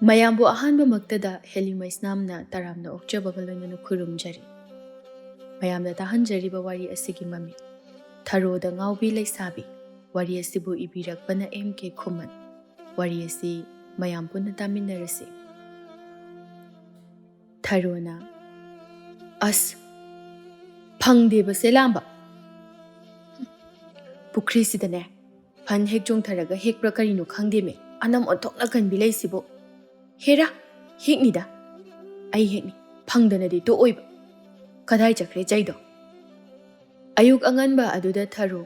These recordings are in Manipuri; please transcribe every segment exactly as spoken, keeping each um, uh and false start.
ꯃꯌꯥꯝꯕꯨ ꯑꯍꯥꯟꯕꯃꯛꯇꯗ ꯍꯦꯂꯤ ꯃꯩꯁꯅꯥꯝꯅ ꯇꯔꯥꯝꯅ ꯑꯣꯛꯆꯕꯒ ꯂꯣꯏꯅꯅ ꯈꯨꯔꯨꯝꯖꯔꯤ꯫ ꯃꯌꯥꯝꯅ ꯇꯥꯍꯟꯖꯔꯤꯕ ꯋꯥꯔꯤ ꯑꯁꯤꯒꯤ ꯃꯃꯤꯡ ꯊꯔꯣꯗ ꯉꯥꯎꯕꯤ ꯂꯩꯁꯥꯕꯤ꯫ ꯋꯥꯔꯤ ꯑꯁꯤꯕꯨ ꯏꯕꯤꯔꯛꯄꯅ ꯑꯦꯝ ꯀꯦ ꯈꯨꯃꯟ꯫ ꯋꯥꯔꯤ ꯑꯁꯤ ꯃꯌꯥꯝ ꯄꯨꯟꯅ ꯇꯥꯃꯤꯟꯅꯔꯁꯤ꯫ ꯊꯔꯣꯅ, "ꯑꯁ, ꯐꯪꯗꯦꯕꯁꯦ ꯂꯥꯝꯕ꯫ ꯄꯨꯈ꯭ꯔꯤꯁꯤꯗꯅꯦ, ꯐꯟ ꯍꯦꯛ ꯆꯣꯡꯊꯔꯒ ꯍꯦꯛꯄ꯭ꯔꯥ ꯀꯔꯤꯅꯣ ꯈꯪꯗꯦꯃꯦ, ꯑꯅꯝ ꯑꯣꯟꯊꯣꯛꯅ ꯀꯟꯕꯤ ꯂꯩꯁꯤꯕꯨ꯫ ꯍꯦꯔꯥ, ꯍꯦꯛꯅꯤꯗ, ꯑꯩ ꯍꯦꯛꯅꯤ, ꯐꯪꯗꯅꯗꯤ ꯇꯣꯛꯑꯣꯏꯕ꯫ ꯀꯗꯥꯏ ꯆꯠꯈ꯭ꯔꯦ ꯆꯩꯗꯣ?" ꯑꯌꯨꯛ ꯑꯉꯟꯕ ꯑꯗꯨꯗ ꯊꯔꯣ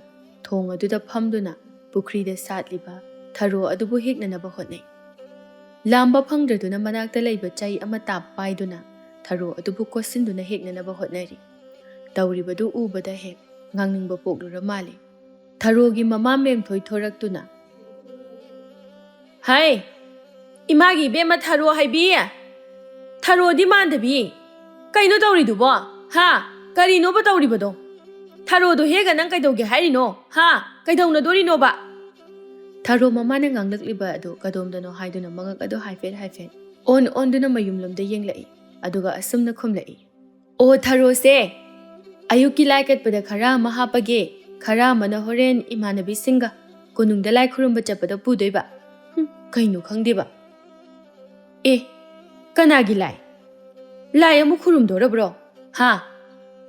ꯊꯣꯡ ꯑꯗꯨꯗ ꯐꯝꯗꯨꯅ ꯄꯨꯈ꯭ꯔꯤꯗ ꯁꯥꯠꯂꯤꯕ ꯊꯔꯣ ꯑꯗꯨꯕꯨ ꯍꯦꯛꯅꯅꯕ ꯍꯣꯠꯅꯩ꯫ ꯂꯥꯝꯕ ꯐꯪꯗ꯭ꯔꯗꯨꯅ ꯃꯅꯥꯛꯇ ꯂꯩꯕ ꯆꯩ ꯑꯃ ꯇꯥꯞ ꯄꯥꯏꯗꯨꯅ ꯊꯔꯣ ꯑꯗꯨꯕꯨ ꯀꯣꯠꯁꯤꯟꯗꯨꯅ ꯍꯦꯛꯅꯅꯕ ꯍꯣꯠꯅꯔꯤ꯫ ꯇꯧꯔꯤꯕꯗꯨ ꯎꯕꯗ ꯍꯦꯛ ꯉꯥꯡꯅꯤꯡꯕ ꯄꯣꯛꯂꯨꯔ ꯃꯥꯜꯂꯦ꯫ ꯊꯔꯣꯒꯤ ꯃꯃꯥ ꯃꯦꯝꯊꯣꯏ ꯊꯣꯔꯛꯇꯨꯅ, "ꯍꯥꯏ, ꯏꯃꯥꯒꯤ ꯏꯕꯦꯝꯃ ꯊꯔꯣ ꯍꯥꯏꯕꯤ, ꯊꯔꯣꯗꯤ ꯃꯥꯟꯗꯕꯤ, ꯀꯩꯅꯣ ꯇꯧꯔꯤꯗꯨꯕꯣ? ꯍꯥ? ꯀꯔꯤꯅꯣꯕ ꯇꯧꯔꯤꯕꯗꯣ? ꯊꯔꯣꯗꯣ ꯍꯦꯛꯒ ꯅꯪ ꯀꯩꯗꯧꯒꯦ ꯍꯥꯏꯔꯤꯅꯣ? ꯍꯥ? ꯀꯩꯗꯧꯅꯗꯣꯔꯤꯅꯣꯕ?" ꯊꯔꯣ ꯃꯃꯥꯅ ꯉꯥꯡꯂꯛꯂꯤꯕ ꯑꯗꯨ ꯀꯗꯣꯝꯗꯅꯣ ꯍꯥꯏꯗꯨꯅ ꯃꯉꯛ ꯑꯗꯨ ꯍꯥꯏꯐꯦꯠ ꯍꯥꯏꯐꯦꯠ ꯑꯣꯟ ꯑꯣꯟꯗꯨꯅ ꯃꯌꯨꯝꯂꯣꯝꯗ ꯌꯦꯡꯂꯛꯏ꯫ ꯑꯗꯨꯒ ꯑꯁꯨꯝꯅ ꯈꯨꯝꯂꯛꯏ, "ꯑꯣ ꯊꯔꯣꯁꯦ, ꯑꯌꯨꯛꯀꯤ ꯂꯥꯏ ꯀꯠꯄꯗ ꯈꯔ ꯑꯃ ꯍꯥꯞꯄꯒꯦ, ꯈꯔ ꯑꯃꯅ ꯍꯣꯔꯦꯟ ꯏꯃꯥꯟꯅꯕꯤꯁꯤꯡꯒ ꯀꯣꯅꯨꯡꯗ ꯂꯥꯏ ꯈꯨꯔꯨꯝꯕ ꯆꯠꯄꯗ ꯄꯨꯗꯣꯏꯕ꯫ ꯍꯨꯝ, ꯀꯩꯅꯣ ꯈꯪꯗꯦꯕ꯫ ꯑꯦ, ꯀꯅꯥꯒꯤ ꯂꯥꯏ? ꯂꯥꯏ ꯑꯃꯨꯛ ꯈꯨꯔꯨꯝꯗꯣꯔꯕ꯭ꯔꯣ? ꯍꯥ?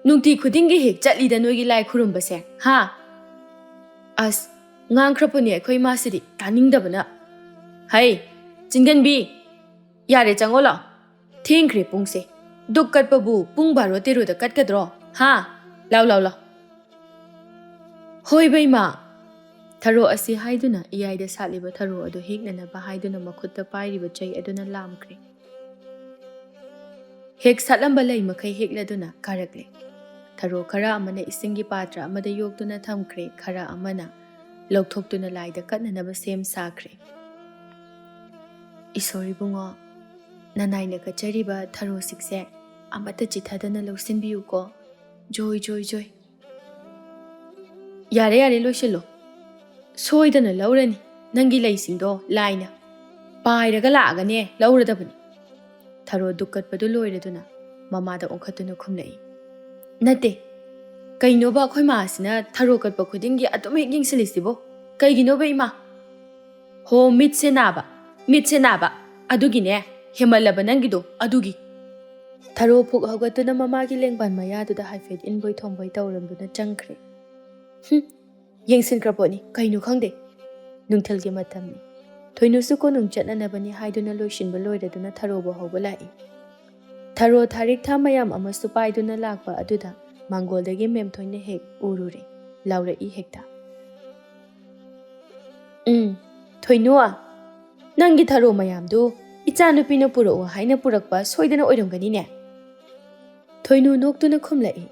ꯅꯨꯡꯇꯤ ꯈꯨꯗꯤꯡꯒꯤ ꯍꯦꯛ ꯆꯠꯂꯤꯗ ꯅꯣꯏꯒꯤ ꯂꯥꯏ ꯈꯨꯔꯨꯝꯕꯁꯦ, ꯍꯥ?" ꯑꯁ, ꯉꯥꯡꯈ꯭ꯔꯄꯣꯠꯅꯤ ꯑꯩꯈꯣꯏ ꯏꯃꯥꯁꯤꯗꯤ, ꯇꯥꯅꯤꯡꯗꯕꯅ꯫ "ꯍꯩ, ꯆꯤꯡꯒꯟꯕꯤ, ꯌꯥꯔꯦ, ꯆꯪꯉꯣ ꯂꯥꯎ꯫ ꯊꯦꯡꯈ꯭ꯔꯦ ꯄꯨꯡꯁꯦ꯫ ꯗꯨꯛ ꯀꯠꯄꯕꯨ ꯄꯨꯡ ꯕꯥꯔꯣ ꯇꯦꯔꯣꯗ ꯀꯠꯀꯗ꯭ꯔꯣ? ꯍꯥ? ꯂꯥꯎ, ꯂꯥꯎ, ꯂꯥꯎ꯫" "ꯍꯣꯏ ꯕꯩꯃꯥ!" ꯊꯔꯣ ꯑꯁꯤ ꯍꯥꯏꯗꯨꯅ ꯏꯌꯥꯏꯗ ꯁꯥꯠꯂꯤꯕ ꯊꯔꯣ ꯑꯗꯨ ꯍꯦꯛꯅꯅꯕ ꯍꯥꯏꯗꯨꯅ ꯃꯈꯨꯠꯇ ꯄꯥꯏꯔꯤꯕ ꯆꯩ ꯑꯗꯨꯅ ꯂꯥꯝꯈ꯭ꯔꯦ꯫ ꯍꯦꯛ ꯁꯥꯠꯂꯝꯕ ꯂꯩ ꯃꯈꯩ ꯍꯦꯛꯂꯗꯨꯅ ꯀꯥꯔꯛꯂꯦ꯫ ꯊꯔꯣ ꯈꯔ ꯑꯃꯅ ꯏꯁꯤꯡꯒꯤ ꯄꯥꯇ꯭ꯔ ꯑꯃꯗ ꯌꯣꯛꯇꯨꯅ ꯊꯝꯈ꯭ꯔꯦ, ꯈꯔ ꯑꯃꯅ ꯂꯧꯊꯣꯛꯇꯨꯅ ꯂꯥꯏꯗ ꯀꯠꯅꯅꯕ ꯁꯦꯝ ꯁꯥꯈ꯭ꯔꯦ꯫ "ꯏꯁꯣꯔ ꯏꯕꯨꯡꯉꯣ, ꯅꯅꯥꯏꯅ ꯀꯠꯆꯔꯤꯕ ꯊꯔꯣꯁꯤꯡꯁꯦ ꯑꯃꯠꯇ ꯆꯤꯠꯊꯗꯅ ꯂꯧꯁꯤꯟꯕꯤꯌꯨꯀꯣ꯫ ꯖꯣꯏ, ꯖꯣꯏ, ꯖꯣꯏ꯫" "ꯌꯥꯔꯦ, ꯌꯥꯔꯦ, ꯂꯣꯏꯁꯤꯜꯂꯣ꯫ ꯁꯣꯏꯗꯅ ꯂꯧꯔꯅꯤ ꯅꯪꯒꯤ ꯂꯩꯁꯤꯡꯗꯣ ꯂꯥꯏꯅ꯫" ꯄꯥꯏꯔꯒ ꯂꯥꯛꯑꯒꯅꯦ ꯂꯧꯔꯗꯕꯅꯤ꯫ ꯊꯔꯣ ꯗꯨꯛ ꯀꯠꯄꯗꯨ ꯂꯣꯏꯔꯗꯨꯅ ꯃꯃꯥꯗ ꯑꯣꯟꯈꯠꯇꯨꯅ ꯈꯨꯝꯂꯛꯏ꯫ ꯅꯠꯇꯦ, ꯀꯩꯅꯣꯕ ꯑꯩꯈꯣꯏ ꯃꯥꯁꯤꯅ ꯊꯔꯣ ꯀꯠꯄ ꯈꯨꯗꯤꯡꯒꯤ ꯑꯗꯨꯝ ꯍꯦꯛ ꯌꯦꯡꯁꯤꯜꯂꯤꯁꯤꯕꯣ? ꯀꯩꯒꯤꯅꯣꯕ ꯏꯃꯥ? ꯍꯣ, ꯃꯤꯠꯁꯦ ꯅꯥꯕ, ꯃꯤꯠꯁꯦ ꯅꯥꯕ꯫ ꯑꯗꯨꯒꯤꯅꯦ, ꯍꯦꯃꯜꯂꯕ ꯅꯪꯒꯤꯗꯣ, ꯑꯗꯨꯒꯤ꯫ ꯊꯔꯣ ꯐꯨꯛ ꯍꯧꯒꯠꯇꯨꯅ ꯃꯃꯥꯒꯤ ꯂꯦꯡꯕꯥꯟ ꯃꯌꯥꯗꯨꯗ ꯍꯥꯏꯐꯦꯠ ꯏꯟꯕꯣꯏ ꯊꯣꯡꯕꯣꯏ ꯇꯧꯔꯝꯗꯨꯅ ꯆꯪꯈ꯭ꯔꯦ꯫ ꯍꯨꯝ, ꯌꯦꯡꯁꯤꯟꯈ꯭ꯔ ꯄꯣꯠꯅꯤ, ꯀꯩꯅꯣ ꯈꯪꯗꯦ꯫ ꯅꯨꯡꯊꯤꯜꯒꯤ ꯃꯇꯝꯅꯤ꯫ ꯊꯣꯏꯅꯨꯁꯨ ꯀꯣꯅꯨꯡ ꯆꯠꯅꯅꯕꯅꯤ ꯍꯥꯏꯗꯨꯅ ꯂꯣꯏꯁꯤꯟꯕ ꯂꯣꯏꯔꯗꯨꯅ ꯊꯔꯣꯕꯨ ꯍꯧꯕ ꯂꯥꯛꯏ꯫ ꯊꯔꯣ ꯊꯥꯔꯤꯛ ꯊꯥ ꯃꯌꯥꯝ ꯑꯃꯁꯨ ꯄꯥꯏꯗꯨꯅ ꯂꯥꯛꯄ ꯑꯗꯨꯗ ꯃꯥꯡꯒꯣꯜꯗꯒꯤ ꯃꯦꯝꯊꯣꯏꯅ ꯍꯦꯛ ꯎꯔꯨꯔꯦ, ꯂꯥꯎꯔꯛꯏ ꯍꯦꯛꯇ꯫ "ꯎꯝ, ꯊꯣꯏꯅꯨ, ꯅꯪꯒꯤ ꯊꯔꯣ ꯃꯌꯥꯝꯗꯨ ꯏꯆꯥꯅꯨꯄꯤꯅ ꯄꯨꯔꯛꯑꯣ ꯍꯥꯏꯅ ꯄꯨꯔꯛꯄ ꯁꯣꯏꯗꯅ ꯑꯣꯏꯔꯝꯒꯅꯤꯅꯦ?" ꯊꯣꯏꯅꯨ ꯅꯣꯛꯇꯨꯅ ꯈꯨꯝꯂꯛꯏ꯫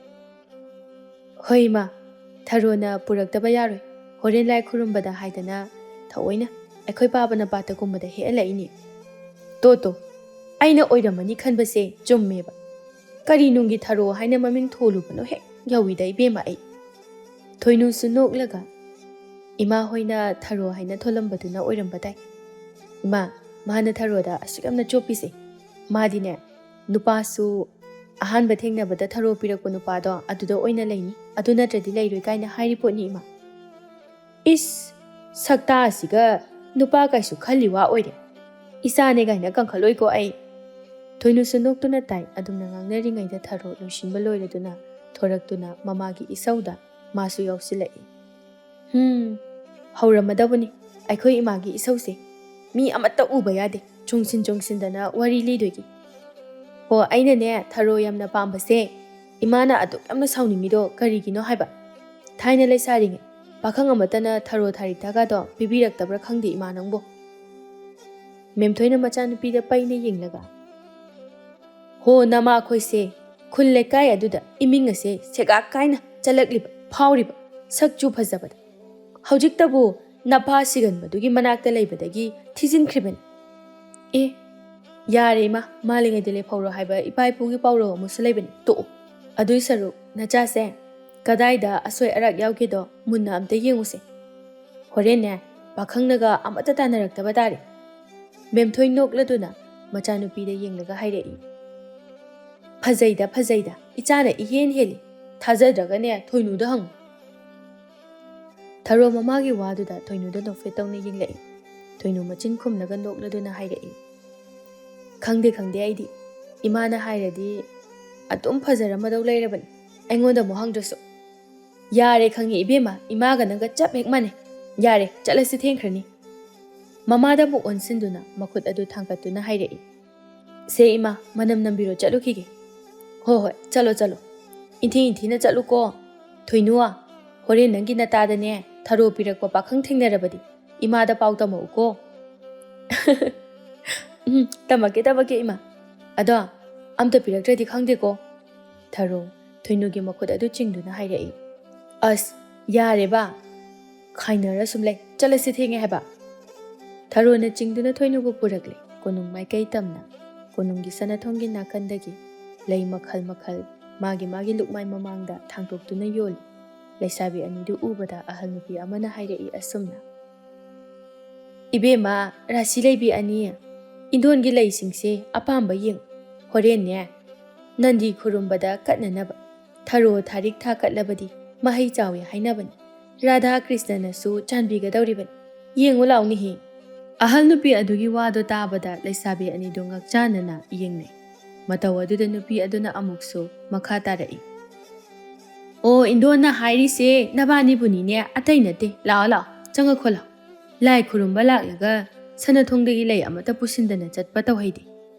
"ꯍꯣꯏ ꯏꯃꯥ, ꯊꯔꯣꯅ ꯄꯨꯔꯛꯇꯕ ꯌꯥꯔꯣꯏ꯫ ꯍꯣꯔꯦꯟ ꯂꯥꯏ ꯈꯨꯔꯨꯝꯕꯗ ꯍꯥꯏꯗꯅ ꯊꯑꯣꯏꯅ ꯑꯩꯈꯣꯏ ꯄꯥꯕꯅ ꯄꯥꯠꯇꯒꯨꯝꯕꯗ ꯍꯦꯛꯍꯜꯂꯛꯏꯅꯤ꯫ ꯇꯣ ꯇꯣ, ꯑꯩꯅ ꯑꯣꯏꯔꯝꯃꯅꯤ ꯈꯟꯕꯁꯦ ꯆꯨꯝꯃꯦꯕ꯫ ꯀꯔꯤ ꯅꯨꯡꯒꯤ ꯊꯔꯣ ꯍꯥꯏꯅ ꯃꯃꯤꯡ ꯊꯣꯜꯂꯨꯕꯅꯣ ꯍꯦꯛ ꯌꯥꯎꯏꯗ ꯏꯕꯦꯝꯃ ꯑꯩ꯫" ꯊꯣꯏꯅꯨꯁꯨ ꯅꯣꯛꯂꯒ, "ꯏꯃꯥ ꯍꯣꯏꯅ ꯊꯔꯣ ꯍꯥꯏꯅ ꯊꯣꯜꯂꯝꯕꯗꯨꯅ ꯑꯣꯏꯔꯝꯕ ꯇꯥꯏ꯫ ꯏꯃꯥ, ꯃꯥꯅ ꯊꯔꯣꯗ ꯑꯁꯨꯛ ꯌꯥꯝꯅ ꯆꯣꯞꯄꯤꯁꯦ꯫ ꯃꯥꯗꯤꯅꯦ, ꯅꯨꯄꯥꯁꯨ ꯑꯍꯥꯟꯕ ꯊꯦꯡꯅꯕꯗ ꯊꯔꯣ ꯄꯤꯔꯛꯄ ꯅꯨꯄꯥꯗꯣ ꯑꯗꯨꯗ ꯑꯣꯏꯅ ꯂꯩꯅꯤ, ꯑꯗꯨ ꯅꯠꯇ꯭ꯔꯗꯤ ꯂꯩꯔꯣꯏ ꯀꯥꯏꯅ ꯍꯥꯏꯔꯤ ꯄꯣꯠꯅꯤ ꯏꯃꯥ꯫ ꯏꯁ, ꯁꯛꯇꯥ ꯑꯁꯤꯒ ꯅꯨꯄꯥ ꯀꯥꯏꯁꯨ ꯈꯜꯂꯤ ꯋꯥ ꯑꯣꯏꯔꯦ꯫ ꯏꯆꯥꯅꯦ ꯀꯥꯏꯅ ꯀꯟꯈꯠꯂꯣꯏꯀꯣ ꯑꯩ꯫" ꯊꯣꯏꯅꯨꯁꯨ ꯅꯣꯛꯇꯨꯅ ꯇꯥꯏ꯫ ꯑꯗꯨꯝꯅ ꯉꯥꯡꯅꯔꯤꯉꯩꯗ ꯊꯔꯣ ꯂꯣꯏꯁꯤꯟꯕ ꯂꯣꯏꯔꯗꯨꯅ ꯊꯣꯔꯛꯇꯨꯅ ꯃꯃꯥꯒꯤ ꯏꯁꯧꯗ ꯃꯥꯁꯨ ꯌꯥꯎꯁꯤꯜꯂꯛꯏ꯫ "ꯍꯨꯝ, ꯍꯧꯔꯝꯃꯗꯕꯅꯤ ꯑꯩꯈꯣꯏ ꯏꯃꯥꯒꯤ ꯏꯁꯧꯁꯦ꯫ ꯃꯤ ꯑꯃꯠꯇ ꯎꯕ ꯌꯥꯗꯦ, ꯆꯣꯡꯁꯤꯟ ꯆꯣꯡꯁꯤꯟꯗꯅ ꯋꯥꯔꯤ ꯂꯤꯗꯣꯏꯒꯤ꯫ ꯍꯣ, ꯑꯩꯅꯅꯦ ꯊꯔꯣ ꯌꯥꯝꯅ ꯄꯥꯝꯕꯁꯦ ꯏꯃꯥꯅ ꯑꯗꯨꯛ ꯌꯥꯝꯅ ꯁꯥꯎꯅꯤꯡꯉꯤꯗꯣ ꯀꯔꯤꯒꯤꯅꯣ ꯍꯥꯏꯕ? ꯊꯥꯏꯅ ꯂꯩꯁꯥꯔꯤꯉꯩ ꯄꯥꯈꯪ ꯑꯃꯠꯇꯅ ꯊꯔꯣ ꯊꯥꯔꯤꯛ ꯊꯥꯒꯗꯣ ꯄꯤꯕꯤꯔꯛꯇꯕ꯭ꯔꯥ ꯈꯪꯗꯦ ꯏꯃꯥ ꯅꯪꯕꯨ꯫" ꯃꯦꯝꯊꯣꯏꯅ ꯃꯆꯥꯅꯨꯄꯤꯗ ꯄꯩꯅ ꯌꯦꯡꯂꯒ, "ꯍꯣ, ꯅꯃꯥꯈꯣꯏꯁꯦ ꯈꯨꯜ ꯂꯩꯀꯥꯏ ꯑꯗꯨꯗ ꯏꯃꯤꯡ ꯑꯁꯦ ꯁꯦꯒꯥꯛ ꯀꯥꯏꯅ ꯆꯠꯂꯛꯂꯤꯕ, ꯐꯥꯎꯔꯤꯕ, ꯁꯛꯆꯨ ꯐꯖꯕꯗ꯫ ꯍꯧꯖꯤꯛꯇꯕꯨ ꯅꯄꯥ ꯁꯤꯒꯟꯕꯗꯨꯒꯤ ꯃꯅꯥꯛꯇ ꯂꯩꯕꯗꯒꯤ ꯊꯤꯖꯤꯟꯈ꯭ꯔꯤꯕꯅꯤ꯫" "ꯑꯦ, ꯌꯥꯔꯦ ꯏꯃꯥ, ꯃꯥꯜꯂꯤꯉꯩꯗ ꯂꯦꯞꯍꯧꯔꯣ ꯍꯥꯏꯕ ꯏꯄꯥ ꯏꯄꯨꯒꯤ ꯄꯥꯎꯔꯧ ꯑꯃꯁꯨ ꯂꯩꯕꯅꯤ, ꯇꯣꯛꯑꯣ꯫ ꯑꯗꯨꯏ ꯁꯔꯨꯛ ꯅꯆꯥꯁꯦ ꯀꯗꯥꯏꯗ ꯑꯁꯣꯏ ꯑꯔꯥꯛ ꯌꯥꯎꯒꯦꯗꯣ ꯃꯨꯟꯅ ꯑꯝꯇ ꯌꯦꯡꯉꯨꯁꯦ꯫ ꯍꯣꯔꯦꯟꯅꯦ ꯄꯥꯈꯪꯅꯒ ꯑꯃꯠꯇ ꯇꯥꯟꯅꯔꯛꯇꯕ ꯇꯥꯔꯦ꯫" ꯃꯦꯝꯊꯣꯏ ꯅꯣꯛꯂꯗꯨꯅ ꯃꯆꯥꯅꯨꯄꯤꯗ ꯌꯦꯡꯂꯒ ꯍꯥꯏꯔꯛꯏ, "ꯐꯖꯩꯗ, ꯐꯖꯩꯗ, ꯏꯆꯥꯅ ꯏꯍꯦꯟ ꯍꯦꯜꯂꯤ꯫ ꯊꯥꯖꯗ꯭ꯔꯒꯅꯦ ꯊꯣꯏꯅꯨꯗ ꯍꯪꯉꯨ꯫" ꯊꯔꯣ ꯃꯃꯥꯒꯤ ꯋꯥꯗꯨꯗ ꯊꯣꯏꯅꯨꯗ ꯅꯣꯛꯐꯦꯠ ꯇꯧꯅ ꯌꯦꯡꯂꯛꯏ꯫ ꯊꯣꯏꯅꯨ ꯃꯆꯤꯟ ꯈꯨꯝꯂꯒ ꯅꯣꯛꯂꯗꯨꯅ ꯍꯥꯏꯔꯛꯏ, "ꯈꯪꯗꯦ, ꯈꯪꯗꯦ, ꯑꯩꯗꯤ ꯏꯃꯥꯅ ꯍꯥꯏꯔꯗꯤ ꯑꯗꯨꯝ ꯐꯖꯔꯝꯃꯗꯧ ꯂꯩꯔꯕꯅꯤ, ꯑꯩꯉꯣꯟꯗ ꯑꯃꯨꯛ ꯍꯪꯗ꯭ꯔꯁꯨ꯫" "ꯌꯥꯔꯦ, ꯈꯪꯉꯦ ꯏꯕꯦꯝꯃ, ꯏꯃꯥꯒ ꯅꯪꯒ ꯆꯞ ꯍꯦꯛ ꯃꯥꯟꯅꯩ꯫ ꯌꯥꯔꯦ, ꯆꯠꯂꯁꯤ, ꯊꯦꯡꯈ꯭ꯔꯅꯤ꯫" ꯃꯃꯥꯗ ꯑꯃꯨꯛ ꯑꯣꯟꯁꯤꯟꯗꯨꯅ ꯃꯈꯨꯠ ꯑꯗꯨ ꯊꯥꯡꯒꯠꯇꯨꯅ ꯍꯥꯏꯔꯛꯏ, "ꯁꯦ ꯏꯃꯥ, ꯃꯅꯝ ꯅꯝꯕꯤꯔꯣ, ꯆꯠꯂꯨꯈꯤꯒꯦ꯫" "ꯍꯣ ꯍꯣꯏ, ꯆꯠꯂꯣ ꯆꯠꯂꯣ꯫ ꯏꯟꯊꯤ ꯏꯟꯊꯤꯅ ꯆꯠꯂꯨꯀꯣ꯫ ꯊꯣꯏꯅꯨ, ꯍꯣꯔꯦꯟ ꯅꯪꯒꯤ ꯅꯇꯥꯗꯅꯦ ꯊꯔꯣ ꯄꯤꯔꯛꯄ ꯄꯥꯈꯪ ꯊꯦꯡꯅꯔꯕꯗꯤ ꯏꯃꯥꯗ ꯄꯥꯎ ꯇꯝꯃꯛꯎꯀꯣ꯫" "ꯎꯝ, ꯇꯝꯃꯛꯀꯦ, ꯇꯝꯃꯛꯀꯦ ꯏꯃꯥ꯫ ꯑꯗꯣ ꯑꯝꯇ ꯄꯤꯔꯛꯇ꯭ꯔꯗꯤ ꯈꯪꯗꯦꯀꯣ꯫" ꯊꯔꯣ ꯊꯣꯏꯅꯨꯒꯤ ꯃꯈꯨꯠ ꯑꯗꯨ ꯆꯤꯡꯗꯨꯅ ꯍꯥꯏꯔꯛꯏ, "ꯑꯁ, ꯌꯥꯔꯦꯕ, ꯈꯥꯏꯅꯔ ꯁꯨꯝ ꯂꯩ, ꯆꯠꯂꯁꯤ, ꯊꯦꯡꯉꯦ ꯍꯥꯏꯕ꯫" ꯊꯔꯣꯅ ꯆꯤꯡꯗꯨꯅ ꯊꯣꯏꯅꯨꯕꯨ ꯄꯨꯔꯛꯂꯦ꯫ ꯀꯣꯅꯨꯡ ꯃꯥꯏꯀꯩ ꯇꯝꯅ ꯀꯣꯅꯨꯡꯒꯤ ꯁꯅꯥꯊꯣꯡꯒꯤ ꯅꯥꯀꯟꯗꯒꯤ ꯂꯩ ꯃꯈꯜ ꯃꯈꯜ ꯃꯥꯒꯤ ꯃꯥꯒꯤ ꯂꯨꯛꯃꯥꯏ ꯃꯃꯥꯡꯗ ꯊꯥꯡꯗꯣꯛꯇꯨꯅ ꯌꯣꯜꯂꯤ꯫ ꯂꯩꯁꯥꯕꯤ ꯑꯅꯤꯗꯨ ꯎꯕꯗ ꯑꯍꯜ ꯅꯨꯄꯤ ꯑꯃꯅ ꯍꯥꯏꯔꯛꯏ ꯑꯁꯨꯝꯅ, "ꯏꯕꯦꯝꯃ, ꯔꯥꯁꯤ ꯂꯩꯕꯤ ꯑꯅꯤ, ꯏꯟꯗꯣꯟꯒꯤ ꯂꯩꯁꯤꯡꯁꯦ ꯑꯄꯥꯝꯕ ꯌꯦꯡ꯫ ꯍꯣꯔꯦꯟꯅꯦ ꯅꯟꯗꯤ ꯈꯨꯔꯨꯝꯕꯗ ꯀꯠꯅꯅꯕ ꯊꯔꯣ ꯊꯥꯔꯤꯛ ꯊꯥ ꯀꯠꯂꯕꯗꯤ ꯃꯍꯩ ꯆꯥꯎꯏ ꯍꯥꯏꯅꯕꯅꯤ꯫ ꯔꯥꯙꯥ ꯀ꯭ꯔꯤꯁꯅꯅꯁꯨ ꯆꯥꯟꯕꯤꯒꯗꯧꯔꯤꯕꯅꯤ꯫ ꯌꯦꯡꯉꯨ ꯂꯥꯎꯅꯤꯍꯦ꯫" ꯑꯍꯜ ꯅꯨꯄꯤ ꯑꯗꯨꯒꯤ ꯋꯥꯗꯣ ꯇꯥꯕꯗ ꯂꯩꯁꯥꯕꯤ ꯑꯅꯤꯗꯨ ꯉꯛꯆꯥꯟꯅꯅ ꯌꯦꯡꯅꯩ꯫ ꯃꯇꯧ ꯑꯗꯨꯗ ꯅꯨꯄꯤ ꯑꯗꯨꯅ ꯑꯃꯨꯛꯁꯨ ꯃꯈꯥ ꯇꯥꯔꯛꯏ, "ꯑꯣ, ꯏꯟꯗꯣꯟꯅ ꯍꯥꯏꯔꯤꯁꯦ ꯅꯕꯥꯅꯤꯕꯨꯅꯤꯅꯦ, ꯑꯇꯩ ꯅꯠꯇꯦ꯫ ꯂꯥꯛꯑꯣ, ꯂꯥꯛꯑꯣ, ꯆꯪꯉꯛꯈꯣ ꯂꯥꯛꯑꯣ꯫ ꯂꯥꯏ ꯈꯨꯔꯨꯝꯕ ꯂꯥꯛꯂꯒ ꯁꯅꯥꯊꯣꯡꯗꯒꯤ ꯂꯩ ꯑꯃꯠꯇ ꯄꯨꯁꯤꯟꯗꯅ ꯆꯠꯄ ꯇꯧꯍꯩꯗꯦ꯫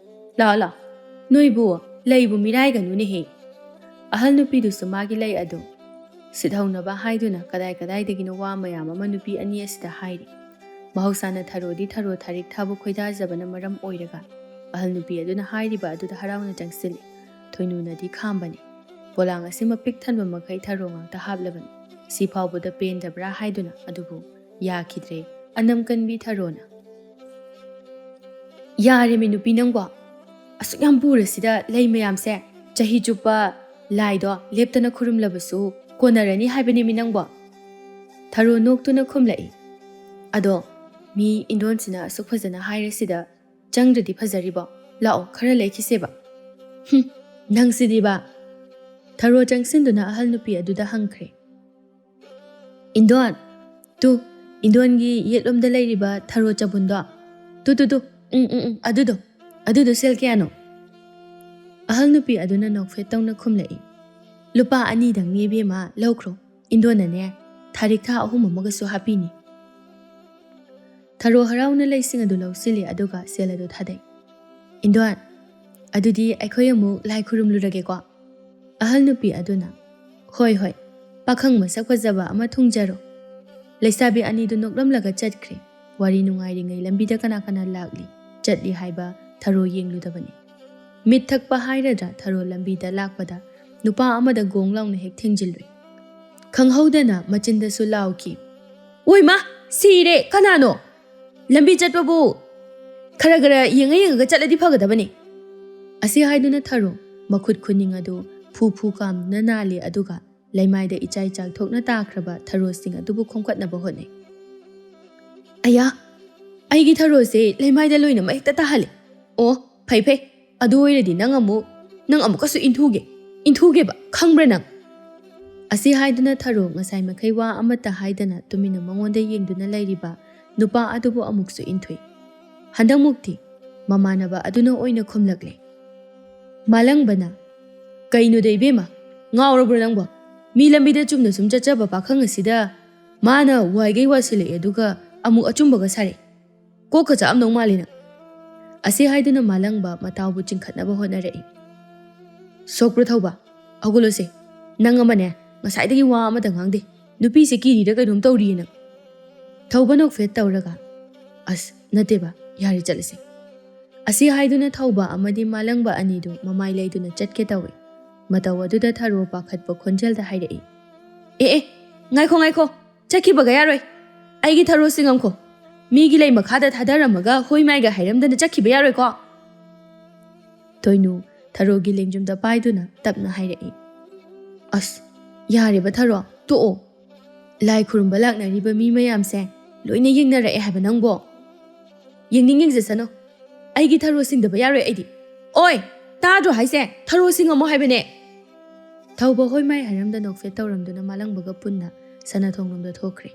ꯂꯥꯛꯑꯣ, ꯂꯥꯛꯑꯣ, ꯅꯣꯏꯕꯨ ꯂꯩꯕꯨ ꯃꯤꯔꯥꯏꯒꯅꯨꯅꯦꯍꯦ꯫" ꯑꯍꯜ ꯅꯨꯄꯤꯗꯨꯁꯨ ꯃꯥꯒꯤ ꯂꯩ ꯑꯗꯨ ꯁꯤꯠꯍꯧꯅꯕ ꯍꯥꯏꯗꯨꯅ ꯀꯗꯥꯏ ꯀꯗꯥꯏꯗꯒꯤꯅꯣ ꯋꯥ ꯃꯌꯥꯝ ꯑꯃ ꯅꯨꯄꯤ ꯑꯅꯤ ꯑꯁꯤꯗ ꯍꯥꯏꯔꯤ꯫ ꯃꯍꯧꯁꯥꯅ ꯊꯔꯣꯗꯤ ꯊꯔꯣ ꯊꯥꯔꯤꯛ ꯊꯥꯕ ꯈꯣꯏꯗꯥꯖꯕꯅ ꯃꯔꯝ ꯑꯣꯏꯔꯒ ꯑꯍꯜ ꯅꯨꯄꯤ ꯑꯗꯨꯅ ꯍꯥꯏꯔꯤꯕ ꯑꯗꯨꯗ ꯍꯔꯥꯎꯅ ꯆꯪꯁꯤꯜꯂꯤ꯫ ꯊꯣꯏꯅꯨꯅꯗꯤ ꯈꯥꯝꯕꯅꯤ꯫ ꯄꯣꯂꯥꯡ ꯑꯁꯤ ꯃꯄꯤꯛ ꯊꯟꯕ ꯃꯈꯩ ꯊꯔꯣ ꯉꯥꯛꯇ ꯍꯥꯞꯂꯕꯅꯤ꯫ ꯁꯤ ꯐꯥꯎꯕꯗ ꯄꯦꯟꯗꯕ꯭ꯔꯥ ꯍꯥꯏꯗꯨꯅ, ꯑꯗꯨꯕꯨ ꯌꯥꯈꯤꯗ꯭ꯔꯦ꯫ ꯑꯅꯝ ꯀꯟꯕꯤ ꯊꯔꯣꯅ, "ꯌꯥꯔꯦꯃꯤ ꯅꯨꯄꯤ ꯅꯪꯕꯣ, ꯑꯁꯨꯛ ꯌꯥꯝ ꯄꯨꯔꯁꯤꯗ ꯂꯩ ꯃꯌꯥꯝꯁꯦ ꯆꯍꯤ ꯆꯨꯞꯄ ꯂꯥꯏꯗꯣ ꯂꯦꯞꯇꯅ ꯈꯨꯔꯨꯝꯂꯕꯁꯨ ꯀꯣꯟꯅꯔꯅꯤ ꯍꯥꯏꯕꯅꯦꯃꯤ ꯅꯪꯕꯣ?" ꯊꯔꯣ ꯅꯣꯛꯇꯨꯅ ꯈꯨꯝꯂꯛꯏ, "ꯑꯗꯣ ꯃꯤ ꯏꯟꯗꯣꯟꯁꯤꯅ ꯑꯁꯨꯛ ꯐꯖꯅ ꯍꯥꯏꯔꯁꯤꯗ ꯆꯪꯗ꯭ꯔꯗꯤ ꯐꯖꯔꯤꯕꯣ? ꯂꯥꯛꯑꯣ, ꯈꯔ ꯂꯩꯈꯤꯁꯦꯕ꯫ "ꯍꯨꯝ, ꯅꯪꯁꯤꯗꯤꯕ!" ꯊꯔꯣ ꯆꯪꯁꯤꯟꯗꯨꯅ ꯑꯍꯜ ꯅꯨꯄꯤ ꯑꯗꯨꯗ ꯍꯪꯈ꯭ꯔꯦ꯫ "ꯏꯟꯗꯣꯟ, ꯇꯨ, ꯏꯟꯗꯣꯟꯒꯤ ꯌꯦꯠꯂꯣꯝꯗ ꯂꯩꯔꯤꯕ ꯊꯔꯣ ꯆꯕꯨꯟꯗꯣ, ꯇꯨ, ꯇꯨ, ꯇꯨ, ꯎꯝ, ꯎꯝ, ꯎꯝ, ꯑꯗꯨꯗꯣ, ꯑꯗꯨꯗꯣ ꯁꯦꯜ ꯀꯌꯥꯅꯣ?" ꯑꯍꯜ ꯅꯨꯄꯤ ꯑꯗꯨꯅ ꯅꯣꯛꯐꯦꯠ ꯇꯧꯅ ꯈꯨꯝꯂꯛꯏ, "ꯂꯨꯄꯥ ꯑꯅꯤꯗꯪꯅꯤ ꯏꯕꯦꯝꯃ, ꯂꯧꯈ꯭ꯔꯣ꯫ ꯏꯟꯗꯣꯟꯅꯅꯦ, ꯊꯥꯔꯤꯛ ꯊꯥ ꯑꯍꯨꯝ ꯑꯃꯒꯁꯨ ꯍꯥꯞꯄꯤꯅꯤ꯫" ꯊꯔꯣ ꯍꯔꯥꯎꯅ ꯂꯩꯁꯤꯡ ꯑꯗꯨ ꯂꯧꯁꯤꯜꯂꯤ, ꯑꯗꯨꯒ ꯁꯦꯜ ꯑꯗꯨ ꯊꯥꯗꯩ꯫ "ꯏꯟꯗꯣꯟ, ꯑꯗꯨꯗꯤ ꯑꯩꯈꯣꯏ ꯑꯃꯨꯛ ꯂꯥꯏ ꯈꯨꯔꯨꯝꯂꯨꯔꯒꯦꯀꯣ?" ꯑꯍꯜ ꯅꯨꯄꯤ ꯑꯗꯨꯅ, "ꯍꯣꯏ, ꯍꯣꯏ, ꯄꯥꯈꯪ ꯃꯁꯛ ꯐꯖꯕ ꯑꯃ ꯊꯨꯡꯖꯔꯣ꯫" ꯂꯩꯁꯥꯕꯤ ꯑꯅꯤꯗꯨ ꯅꯣꯛꯂꯝꯂꯒ ꯆꯠꯈ꯭ꯔꯦ꯫ ꯋꯥꯔꯤ ꯅꯨꯡꯉꯥꯏꯔꯤꯉꯩ ꯂꯝꯕꯤꯗ ꯀꯅꯥ ꯀꯅꯥ ꯂꯥꯛꯂꯤ, ꯆꯠꯂꯤ ꯍꯥꯏꯕ ꯊꯔꯣ ꯌꯦꯡꯂꯨꯗꯕꯅꯤ꯫ ꯃꯤꯠ ꯊꯛꯄ ꯍꯥꯏꯔꯗ꯭ꯔꯥ, ꯊꯔꯣ ꯂꯝꯕꯤꯗ ꯂꯥꯛꯄꯗ ꯅꯨꯄꯥ ꯑꯃꯗ ꯒꯣꯡ ꯂꯥꯎꯅ ꯍꯦꯛ ꯊꯦꯡꯖꯤꯜꯂꯨꯏ꯫ ꯈꯪꯍꯧꯗꯅ ꯃꯆꯤꯟꯗꯁꯨ ꯂꯥꯎꯈꯤ, "ꯑꯣꯏꯃꯥ! ꯁꯤꯔꯦ! ꯀꯅꯥꯅꯣ? ꯂꯝꯕꯤ ꯆꯠꯄꯕꯨ ꯈꯔ ꯈꯔ ꯌꯦꯡꯉ ꯌꯦꯡꯉꯒ ꯆꯠꯂꯗꯤ ꯐꯒꯗꯕꯅꯤ꯫" ꯑꯁꯤ ꯍꯥꯏꯗꯨꯅ ꯊꯔꯣ ꯃꯈꯨꯠ ꯈꯨꯅꯤꯡ ꯑꯗꯨ ꯐꯨ ꯐꯨ ꯀꯥꯝꯗꯨꯅ ꯅꯥꯜꯂꯤ, ꯑꯗꯨꯒ ꯂꯩꯃꯥꯏꯗ ꯏꯆꯥꯏ ꯆꯥꯏꯊꯣꯛꯅ ꯇꯥꯈ꯭ꯔꯕ ꯊꯔꯣꯁꯤꯡ ꯑꯗꯨꯕꯨ ꯈꯣꯝꯒꯠꯅꯕ ꯍꯣꯠꯅꯩ꯫ "ꯑꯌꯥ! ꯑꯩꯒꯤ ꯊꯔꯣꯁꯦ ꯂꯩꯃꯥꯏꯗ ꯂꯣꯏꯅꯃꯛ ꯍꯦꯛꯇ ꯇꯥꯍꯜꯂꯦ꯫ ꯑꯣ, ꯐꯩ ꯐꯩ, ꯑꯗꯨ ꯑꯣꯏꯔꯗꯤ ꯅꯪ ꯑꯃꯨꯛ, ꯅꯪ ꯑꯃꯨꯛꯀꯁꯨ ꯏꯟꯊꯨꯒꯦ, ꯏꯟꯊꯨꯒꯦꯕ, ꯈꯪꯕ꯭ꯔꯥ ꯅꯪ?" ꯑꯁꯤ ꯍꯥꯏꯗꯨꯅ ꯊꯔꯣ ꯉꯁꯥꯏ ꯃꯈꯩ ꯋꯥ ꯑꯃꯠꯇ ꯍꯥꯏꯗꯅ ꯇꯨꯃꯤꯟꯅ ꯃꯉꯣꯟꯗ ꯌꯦꯡꯗꯨꯅ ꯂꯩꯔꯤꯕ ꯅꯨꯄꯥ ꯑꯗꯨꯕꯨ ꯑꯃꯨꯛꯁꯨ ꯏꯟꯊꯨꯏ꯫ ꯍꯟꯗꯛꯃꯨꯛꯇꯤ ꯃꯃꯥꯟꯅꯕ ꯑꯗꯨꯅ ꯑꯣꯏꯅ ꯈꯨꯝꯂꯛꯂꯦ꯫ ꯃꯥꯂꯪꯕꯅ, "ꯀꯩꯅꯣꯗ ꯏꯕꯦꯝꯃ, ꯉꯥꯎꯔꯕ꯭ꯔꯣ ꯅꯪꯕꯣ? ꯃꯤ ꯂꯝꯕꯤꯗ ꯆꯨꯝꯅ ꯁꯨꯝ ꯆꯠꯆꯕ ꯄꯥꯈꯪ ꯑꯁꯤꯗ ꯃꯥꯅ ꯋꯥꯏꯒꯩ ꯋꯥꯁꯤꯜꯂꯛꯑꯦ, ꯑꯗꯨꯒ ꯑꯃꯨꯛ ꯑꯆꯨꯝꯕꯒ ꯁꯥꯔꯛꯑꯦ꯫ ꯀꯣꯛꯀ ꯆꯥꯛꯑꯝꯗꯧ ꯃꯥꯜꯂꯦ ꯅꯪ꯫" ꯑꯁꯤ ꯍꯥꯏꯗꯨꯅ ꯃꯥꯂꯪꯕ ꯃꯇꯥꯎꯕꯨ ꯆꯤꯡꯈꯠꯅꯕ ꯍꯣꯠꯅꯔꯛꯏ꯫ "ꯁꯣꯛꯄ꯭ꯔꯣ ꯊꯧꯕ? ꯍꯧꯒꯠꯂꯣꯁꯦ꯫ ꯅꯪ ꯑꯃꯅꯦ, ꯉꯁꯥꯏꯗꯒꯤ ꯋꯥ ꯑꯃꯇ ꯉꯥꯡꯗꯦ꯫ ꯅꯨꯄꯤꯁꯦ ꯀꯤꯔꯤꯔ ꯀꯩꯅꯣꯝ ꯇꯧꯔꯤꯌꯦ ꯅꯪ꯫" ꯊꯧꯕ ꯅꯣꯛꯐꯦꯠ ꯇꯧꯔꯒ, "ꯑꯁ, ꯅꯠꯇꯦꯕ, ꯌꯥꯔꯦ, ꯆꯠꯂꯁꯦ꯫" ꯑꯁꯤ ꯍꯥꯏꯗꯨꯅ ꯊꯧꯕ ꯑꯃꯗꯤ ꯃꯥꯂꯪꯕ ꯑꯅꯤꯗꯨ ꯃꯃꯥꯏ ꯂꯩꯗꯨꯅ ꯆꯠꯀꯦ ꯇꯧꯏ꯫ ꯃꯇꯧ ꯑꯗꯨꯗ ꯊꯔꯣ ꯄꯥꯈꯠꯄ ꯈꯣꯟꯖꯦꯜꯗ ꯍꯥꯏꯔꯛꯏ, "ꯑꯦ ꯑꯦ, ꯉꯥꯏꯈꯣ ꯉꯥꯏꯈꯣ, ꯆꯠꯈꯤꯕꯒ ꯌꯥꯔꯣꯏ꯫ ꯑꯩꯒꯤ ꯊꯔꯣꯁꯤ ꯉꯝꯈꯣ꯫ ꯃꯤꯒꯤ ꯂꯩ ꯃꯈꯥꯗ ꯊꯥꯗꯔꯝꯃꯒ ꯍꯣꯏ ꯃꯥꯏꯒ ꯍꯥꯏꯔꯝꯗꯅ ꯆꯠꯈꯤꯕ ꯌꯥꯔꯣꯏꯀꯣ꯫" ꯊꯣꯏꯅꯨ ꯊꯔꯣꯒꯤ ꯂꯦꯡꯖꯨꯝꯗ ꯄꯥꯏꯗꯨꯅ ꯇꯞꯅ ꯍꯥꯏꯔꯛꯏ, "ꯑꯁ, ꯌꯥꯔꯦꯕ ꯊꯔꯣ, ꯇꯣꯛꯑꯣ꯫ ꯂꯥꯏ ꯈꯨꯔꯨꯝꯕ ꯂꯥꯛꯅꯔꯤꯕ ꯃꯤ ꯃꯌꯥꯝꯁꯦ ꯂꯣꯏꯅ ꯌꯦꯡꯅꯔꯛꯑꯦ ꯍꯥꯏꯕ ꯅꯪꯕꯣ꯫ ꯌꯦꯡꯅꯤꯡ ꯌꯦꯡꯖꯁꯅꯨ꯫ ꯑꯩꯒꯤ ꯊꯔꯣ ꯁꯤꯡꯗꯕ ꯌꯥꯔꯣꯏ ꯑꯩꯗꯤ꯫ ꯑꯣꯏ! ꯇꯥꯗ꯭ꯔꯣ ꯍꯥꯏꯁꯦ? ꯊꯔꯣ ꯁꯤꯡꯉꯝꯃꯣ ꯍꯥꯏꯕꯅꯦ꯫ ꯊꯧꯕ ꯍꯣꯏ ꯃꯥꯏ ꯍꯥꯏꯔꯝꯗ ꯅꯣꯛꯐꯦꯠ ꯇꯧꯔꯝꯗꯨꯅ ꯃꯥꯂꯪꯕꯒ ꯄꯨꯟꯅ ꯁꯅꯥꯊꯣꯡꯂꯣꯝꯗ ꯊꯣꯛꯈ꯭ꯔꯦ꯫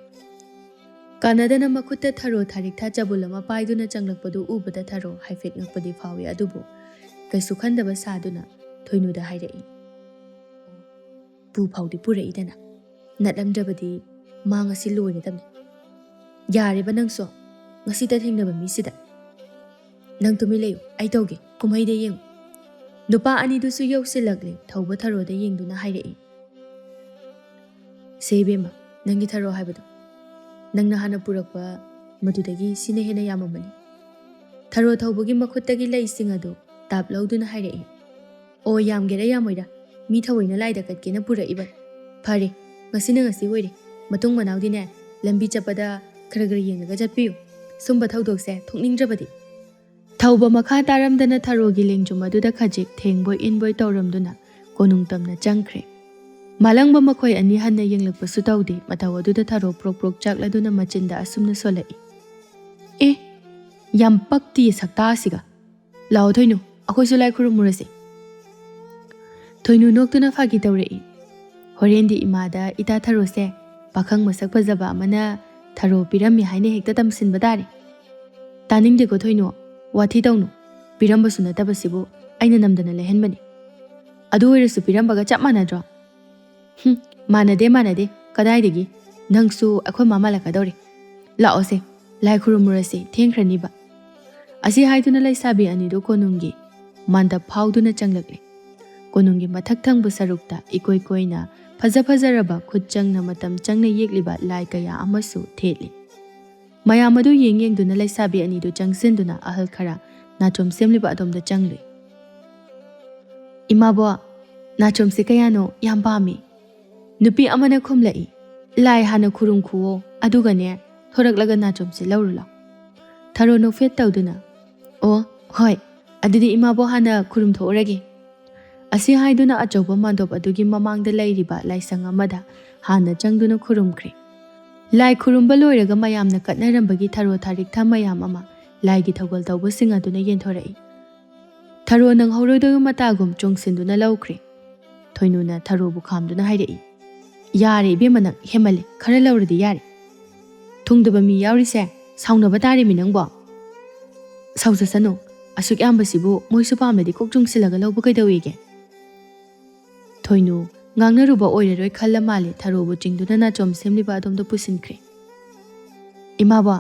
ꯀꯥꯟꯅꯗꯅ ꯃꯈꯨꯠꯇ ꯊꯔꯣ ꯊꯥꯔꯤꯛꯊꯥ ꯆꯕꯨꯜ ꯑꯃ ꯄꯥꯏꯗꯨꯅ ꯆꯪꯂꯛꯄꯗꯨ ꯎꯕꯗ ꯊꯔꯣ ꯍꯥꯏꯐꯦꯠ ꯉꯛꯄꯗꯤ ꯐꯥꯎꯏ, ꯑꯗꯨꯕꯨ ꯀꯩꯁꯨ ꯈꯟꯗꯕ ꯁꯥꯗꯨꯅ ꯊꯣꯏꯅꯨꯗ ꯍꯥꯏꯔꯛꯏ, "ꯄꯨ ꯐꯥꯎꯗꯤ ꯄꯨꯔꯛꯏꯗꯅ, ꯅꯠꯂꯝꯗ꯭ꯔꯕꯗꯤ ꯃꯥ ꯉꯁꯤ ꯂꯣꯏꯔꯗꯕꯅꯤ꯫ ꯌꯥꯔꯦꯕ ꯅꯪꯁꯨ, ꯉꯁꯤꯇ ꯊꯦꯡꯅꯕ ꯃꯤꯁꯤꯗ꯫ ꯅꯪ ꯇꯨꯃꯤꯟ ꯂꯩꯌꯨ, ꯑꯩ ꯇꯧꯒꯦ, ꯀꯨꯝꯍꯩꯗ ꯌꯦꯡꯉꯨ꯫" ꯅꯨꯄꯥ ꯑꯅꯤꯗꯨꯁꯨ ꯌꯧꯁꯤꯜꯂꯛꯂꯦ꯫ ꯊꯧꯕ ꯊꯔꯣꯗ ꯌꯦꯡꯗꯨꯅ ꯍꯥꯏꯔꯛꯏ, "ꯁꯦ ꯏꯕꯦꯝꯃ, ꯅꯪꯒꯤ ꯊꯔꯣ ꯍꯥꯏꯕꯗꯣ, ꯅꯪꯅ ꯍꯥꯟꯅ ꯄꯨꯔꯛꯄ ꯃꯗꯨꯗꯒꯤ ꯁꯤꯅ ꯍꯦꯟꯅ ꯌꯥꯝꯃꯝꯃꯅꯤ꯫" ꯊꯔꯣ ꯊꯧꯕꯒꯤ ꯃꯈꯨꯠꯇꯒꯤ ꯂꯩꯁꯤꯡ ꯑꯗꯨ ꯇꯥꯞ ꯂꯧꯗꯨꯅ ꯍꯥꯏꯔꯛꯏ, "ꯑꯣ, ꯌꯥꯝꯒꯦꯔꯥ ꯌꯥꯝꯃꯣꯏꯔꯥ, ꯃꯤ ꯊꯑꯣꯏꯅ ꯂꯥꯏꯗ ꯀꯠꯀꯦꯅ ꯄꯨꯔꯛꯏꯕ꯫ ꯐꯔꯦ, ꯉꯁꯤꯅ ꯉꯁꯤ ꯑꯣꯏꯔꯦ꯫ ꯃꯇꯨꯡ ꯃꯅꯥꯎꯗꯤꯅꯦ, ꯂꯝꯕꯤ ꯆꯠꯄꯗ ꯈꯔ ꯈꯔ ꯌꯦꯡꯂꯒ ꯆꯠꯄꯤꯌꯨ꯫ ꯁꯨꯝꯕ ꯊꯧꯗꯣꯛꯁꯦ ꯊꯣꯛꯅꯤꯡꯗ꯭ꯔꯕꯗꯤ꯫" ꯊꯧꯕ ꯃꯈꯥ ꯇꯥꯔꯝꯗꯅ ꯊꯔꯣꯒꯤ ꯂꯦꯡꯖꯨꯝ ꯑꯗꯨꯗ ꯈꯖꯤꯛ ꯊꯦꯡꯕꯣꯏ ꯏꯟꯕꯣꯏ ꯇꯧꯔꯝꯗꯨꯅ ꯀꯣꯅꯨꯡ ꯇꯝꯅ ꯆꯪꯈ꯭ꯔꯦ꯫ ꯃꯥꯂꯪꯕ ꯃꯈꯣꯏ ꯑꯅꯤ ꯍꯟꯅ ꯌꯦꯡꯂꯛꯄꯁꯨ ꯇꯧꯗꯦ꯫ ꯃꯇꯧ ꯑꯗꯨꯗ ꯊꯔꯣ ꯄ꯭ꯔꯣꯛ ꯄ꯭ꯔꯣꯛ ꯆꯥꯛꯂꯗꯨꯅ ꯃꯆꯤꯟꯗ ꯑꯁꯨꯝꯅ ꯁꯣꯜꯂꯛꯏ, "ꯑꯦ, ꯌꯥꯝ ꯄꯛꯇꯤꯌꯦ ꯁꯛꯇꯥꯁꯤꯒ꯫ ꯂꯥꯛꯑꯣ ꯊꯣꯏꯅꯨ, ꯑꯩꯈꯣꯏꯁꯨ ꯂꯥꯏ ꯈꯨꯔꯨꯝꯃꯨꯔꯁꯤ꯫" ꯊꯣꯏꯅꯨ ꯅꯣꯛꯇꯨꯅ ꯐꯥꯒꯤ ꯇꯧꯔꯛꯏ, "ꯍꯣꯔꯦꯟꯗꯤ ꯏꯃꯥꯗ ꯏꯇꯥ ꯊꯔꯣꯁꯦ ꯄꯥꯈꯪ ꯃꯁꯛ ꯐꯖꯕ ꯑꯃꯅ ꯊꯔꯣ ꯄꯤꯔꯝꯃꯤ ꯍꯥꯏꯅ ꯍꯦꯛꯇ ꯇꯝꯁꯤꯟꯕ ꯇꯥꯔꯦ꯫" "ꯇꯥꯅꯤꯡꯗꯦꯀꯣ ꯊꯣꯏꯅꯨ, ꯋꯥꯊꯤ ꯇꯧꯅꯨ꯫ ꯄꯤꯔꯝꯕꯁꯨ ꯅꯠꯇꯕꯁꯤꯕꯨ ꯑꯩꯅ ꯅꯝꯗꯅ ꯂꯩꯍꯟꯕꯅꯤ꯫ ꯑꯗꯨ ꯑꯣꯏꯔꯁꯨ ꯄꯤꯔꯝꯕꯒ ꯆꯞ ꯃꯥꯟꯅꯗ꯭ꯔꯣ?" "ꯍꯨꯝ, ꯃꯥꯟꯅꯗꯦ, ꯃꯥꯟꯅꯗꯦ꯫ ꯀꯗꯥꯏꯗꯒꯤ? ꯅꯪꯁꯨ ꯑꯩꯈꯣꯏ ꯃꯥ ꯃꯥꯜꯂꯛꯀꯗꯧꯔꯦ꯫ ꯂꯥꯛꯑꯣꯁꯦ, ꯂꯥꯏ ꯈꯨꯔꯨꯝꯃꯨꯔꯁꯦ, ꯊꯦꯡꯈ꯭ꯔꯅꯤꯕ꯫" ꯑꯁꯤ ꯍꯥꯏꯗꯨꯅ ꯂꯩꯁꯥꯕꯤ ꯑꯅꯤꯗꯨ ꯀꯣꯅꯨꯡꯒꯤ ꯃꯥꯟꯗꯞ ꯐꯥꯎꯗꯨꯅ ꯆꯪꯂꯛꯂꯦ꯫ ꯀꯣꯅꯨꯡꯒꯤ ꯃꯊꯛ ꯊꯪꯕ ꯁꯔꯨꯛꯇ ꯏꯀꯣꯏ ꯀꯣꯏꯅ ꯐꯖ ꯐꯖꯔꯕ ꯈꯨꯠ ꯆꯪꯅ ꯃꯇꯝ ꯆꯪꯅ ꯌꯦꯛꯂꯤꯕ ꯂꯥꯏ ꯀꯌꯥ ꯑꯃꯁꯨ ꯊꯦꯠꯂꯤ꯫ ꯃꯌꯥꯝ ꯑꯗꯨ ꯌꯦꯡ ꯌꯦꯡꯗꯨꯅ ꯂꯩꯁꯥꯕꯤ ꯑꯅꯤꯗꯨ ꯆꯪꯁꯤꯟꯗꯨꯅ ꯑꯍꯜ ꯈꯔ ꯅꯥꯆꯣꯝ ꯁꯦꯝꯂꯤꯕ ꯑꯗꯣꯝꯗ ꯆꯪꯂꯨꯏ꯫ "ꯏꯃꯥꯕꯣ, ꯅꯥꯆꯣꯝꯁꯦ ꯀꯌꯥꯅꯣ? ꯌꯥꯝ ꯄꯥꯝꯃꯤ꯫" ꯅꯨꯄꯤ ꯑꯃꯅ ꯈꯨꯝꯂꯛꯏ, "ꯂꯥꯏ ꯍꯥꯟꯅ ꯈꯨꯔꯨꯝꯈꯨꯋꯣ, ꯑꯗꯨꯒꯅꯦ ꯊꯣꯔꯛꯂꯒ ꯅꯥꯆꯣꯝꯁꯦ ꯂꯧꯔꯨ ꯂꯥꯎ꯫" ꯊꯔꯣ ꯅꯣꯛꯐꯦꯠ ꯇꯧꯗꯨꯅ, "ꯑꯣ, ꯍꯣꯏ, ꯑꯗꯨꯗꯤ ꯏꯃꯥꯕꯣ ꯍꯥꯟꯅ ꯈꯨꯔꯨꯝꯊꯣꯛꯎꯔꯒꯦ꯫" ꯑꯁꯤ ꯍꯥꯏꯗꯨꯅ ꯑꯆꯧꯕ ꯃꯥꯟꯗꯣꯞ ꯑꯗꯨꯒꯤ ꯃꯃꯥꯡꯗ ꯂꯩꯔꯤꯕ ꯂꯥꯏꯁꯪ ꯑꯃꯗ ꯍꯥꯟꯅ ꯆꯪꯗꯨꯅ ꯈꯨꯔꯨꯝꯈ꯭ꯔꯦ꯫ ꯂꯥꯏ ꯈꯨꯔꯨꯝꯕ ꯂꯣꯏꯔꯒ ꯃꯌꯥꯝꯅ ꯀꯠꯅꯔꯝꯕꯒꯤ ꯊꯔꯣ ꯊꯥꯔꯤꯛꯊ ꯃꯌꯥꯝ ꯑꯃ ꯂꯥꯏꯒꯤ ꯊꯧꯒꯜ ꯇꯧꯕꯁꯤꯡ ꯑꯗꯨꯅ ꯌꯦꯟꯊꯣꯔꯛꯏ꯫ ꯊꯔꯣ ꯅꯪꯍꯧꯔꯣꯏꯗꯣꯏ ꯃꯇꯥꯒꯨꯝ ꯆꯣꯡꯁꯤꯟꯗꯨꯅ ꯂꯧꯈ꯭ꯔꯦ꯫ ꯊꯣꯏꯅꯨꯅ ꯊꯔꯣꯕꯨ ꯈꯥꯝꯗꯨꯅ ꯍꯥꯏꯔꯛꯏ, "ꯌꯥꯔꯦ ꯏꯕꯦꯝꯃ, ꯅꯪ ꯍꯦꯃꯜꯂꯦ, ꯈꯔ ꯂꯧꯔꯗꯤ ꯌꯥꯔꯦ꯫ ꯊꯨꯡꯗꯕ ꯃꯤ ꯌꯥꯎꯔꯤꯁꯦ ꯁꯥꯎꯅꯕ ꯇꯥꯔꯦꯃꯤ ꯅꯪꯕꯣ꯫ ꯁꯥꯎꯖꯁꯅꯨ, ꯑꯁꯨꯛ ꯌꯥꯝꯕꯁꯤꯕꯨ ꯃꯣꯏꯁꯨ ꯄꯥꯝꯂꯗꯤ ꯀꯣꯛ ꯆꯣꯡꯁꯤꯜꯂꯒ ꯂꯧꯕ ꯀꯩꯗꯧꯋꯦꯒꯦ?" ꯊꯣꯏꯅꯨ ꯉꯥꯡꯅꯔꯨꯕ ꯑꯣꯏꯔꯔꯣꯏ ꯈꯜꯂ ꯃꯥꯜꯂꯦ ꯊꯔꯣꯕꯨ ꯆꯤꯡꯗꯨꯅ ꯅꯥꯆꯣꯝ ꯁꯦꯝꯂꯤꯕ ꯑꯗꯣꯝꯗ ꯄꯨꯁꯤꯟꯈ꯭ꯔꯦ꯫ "ꯏꯃꯥꯕꯣ,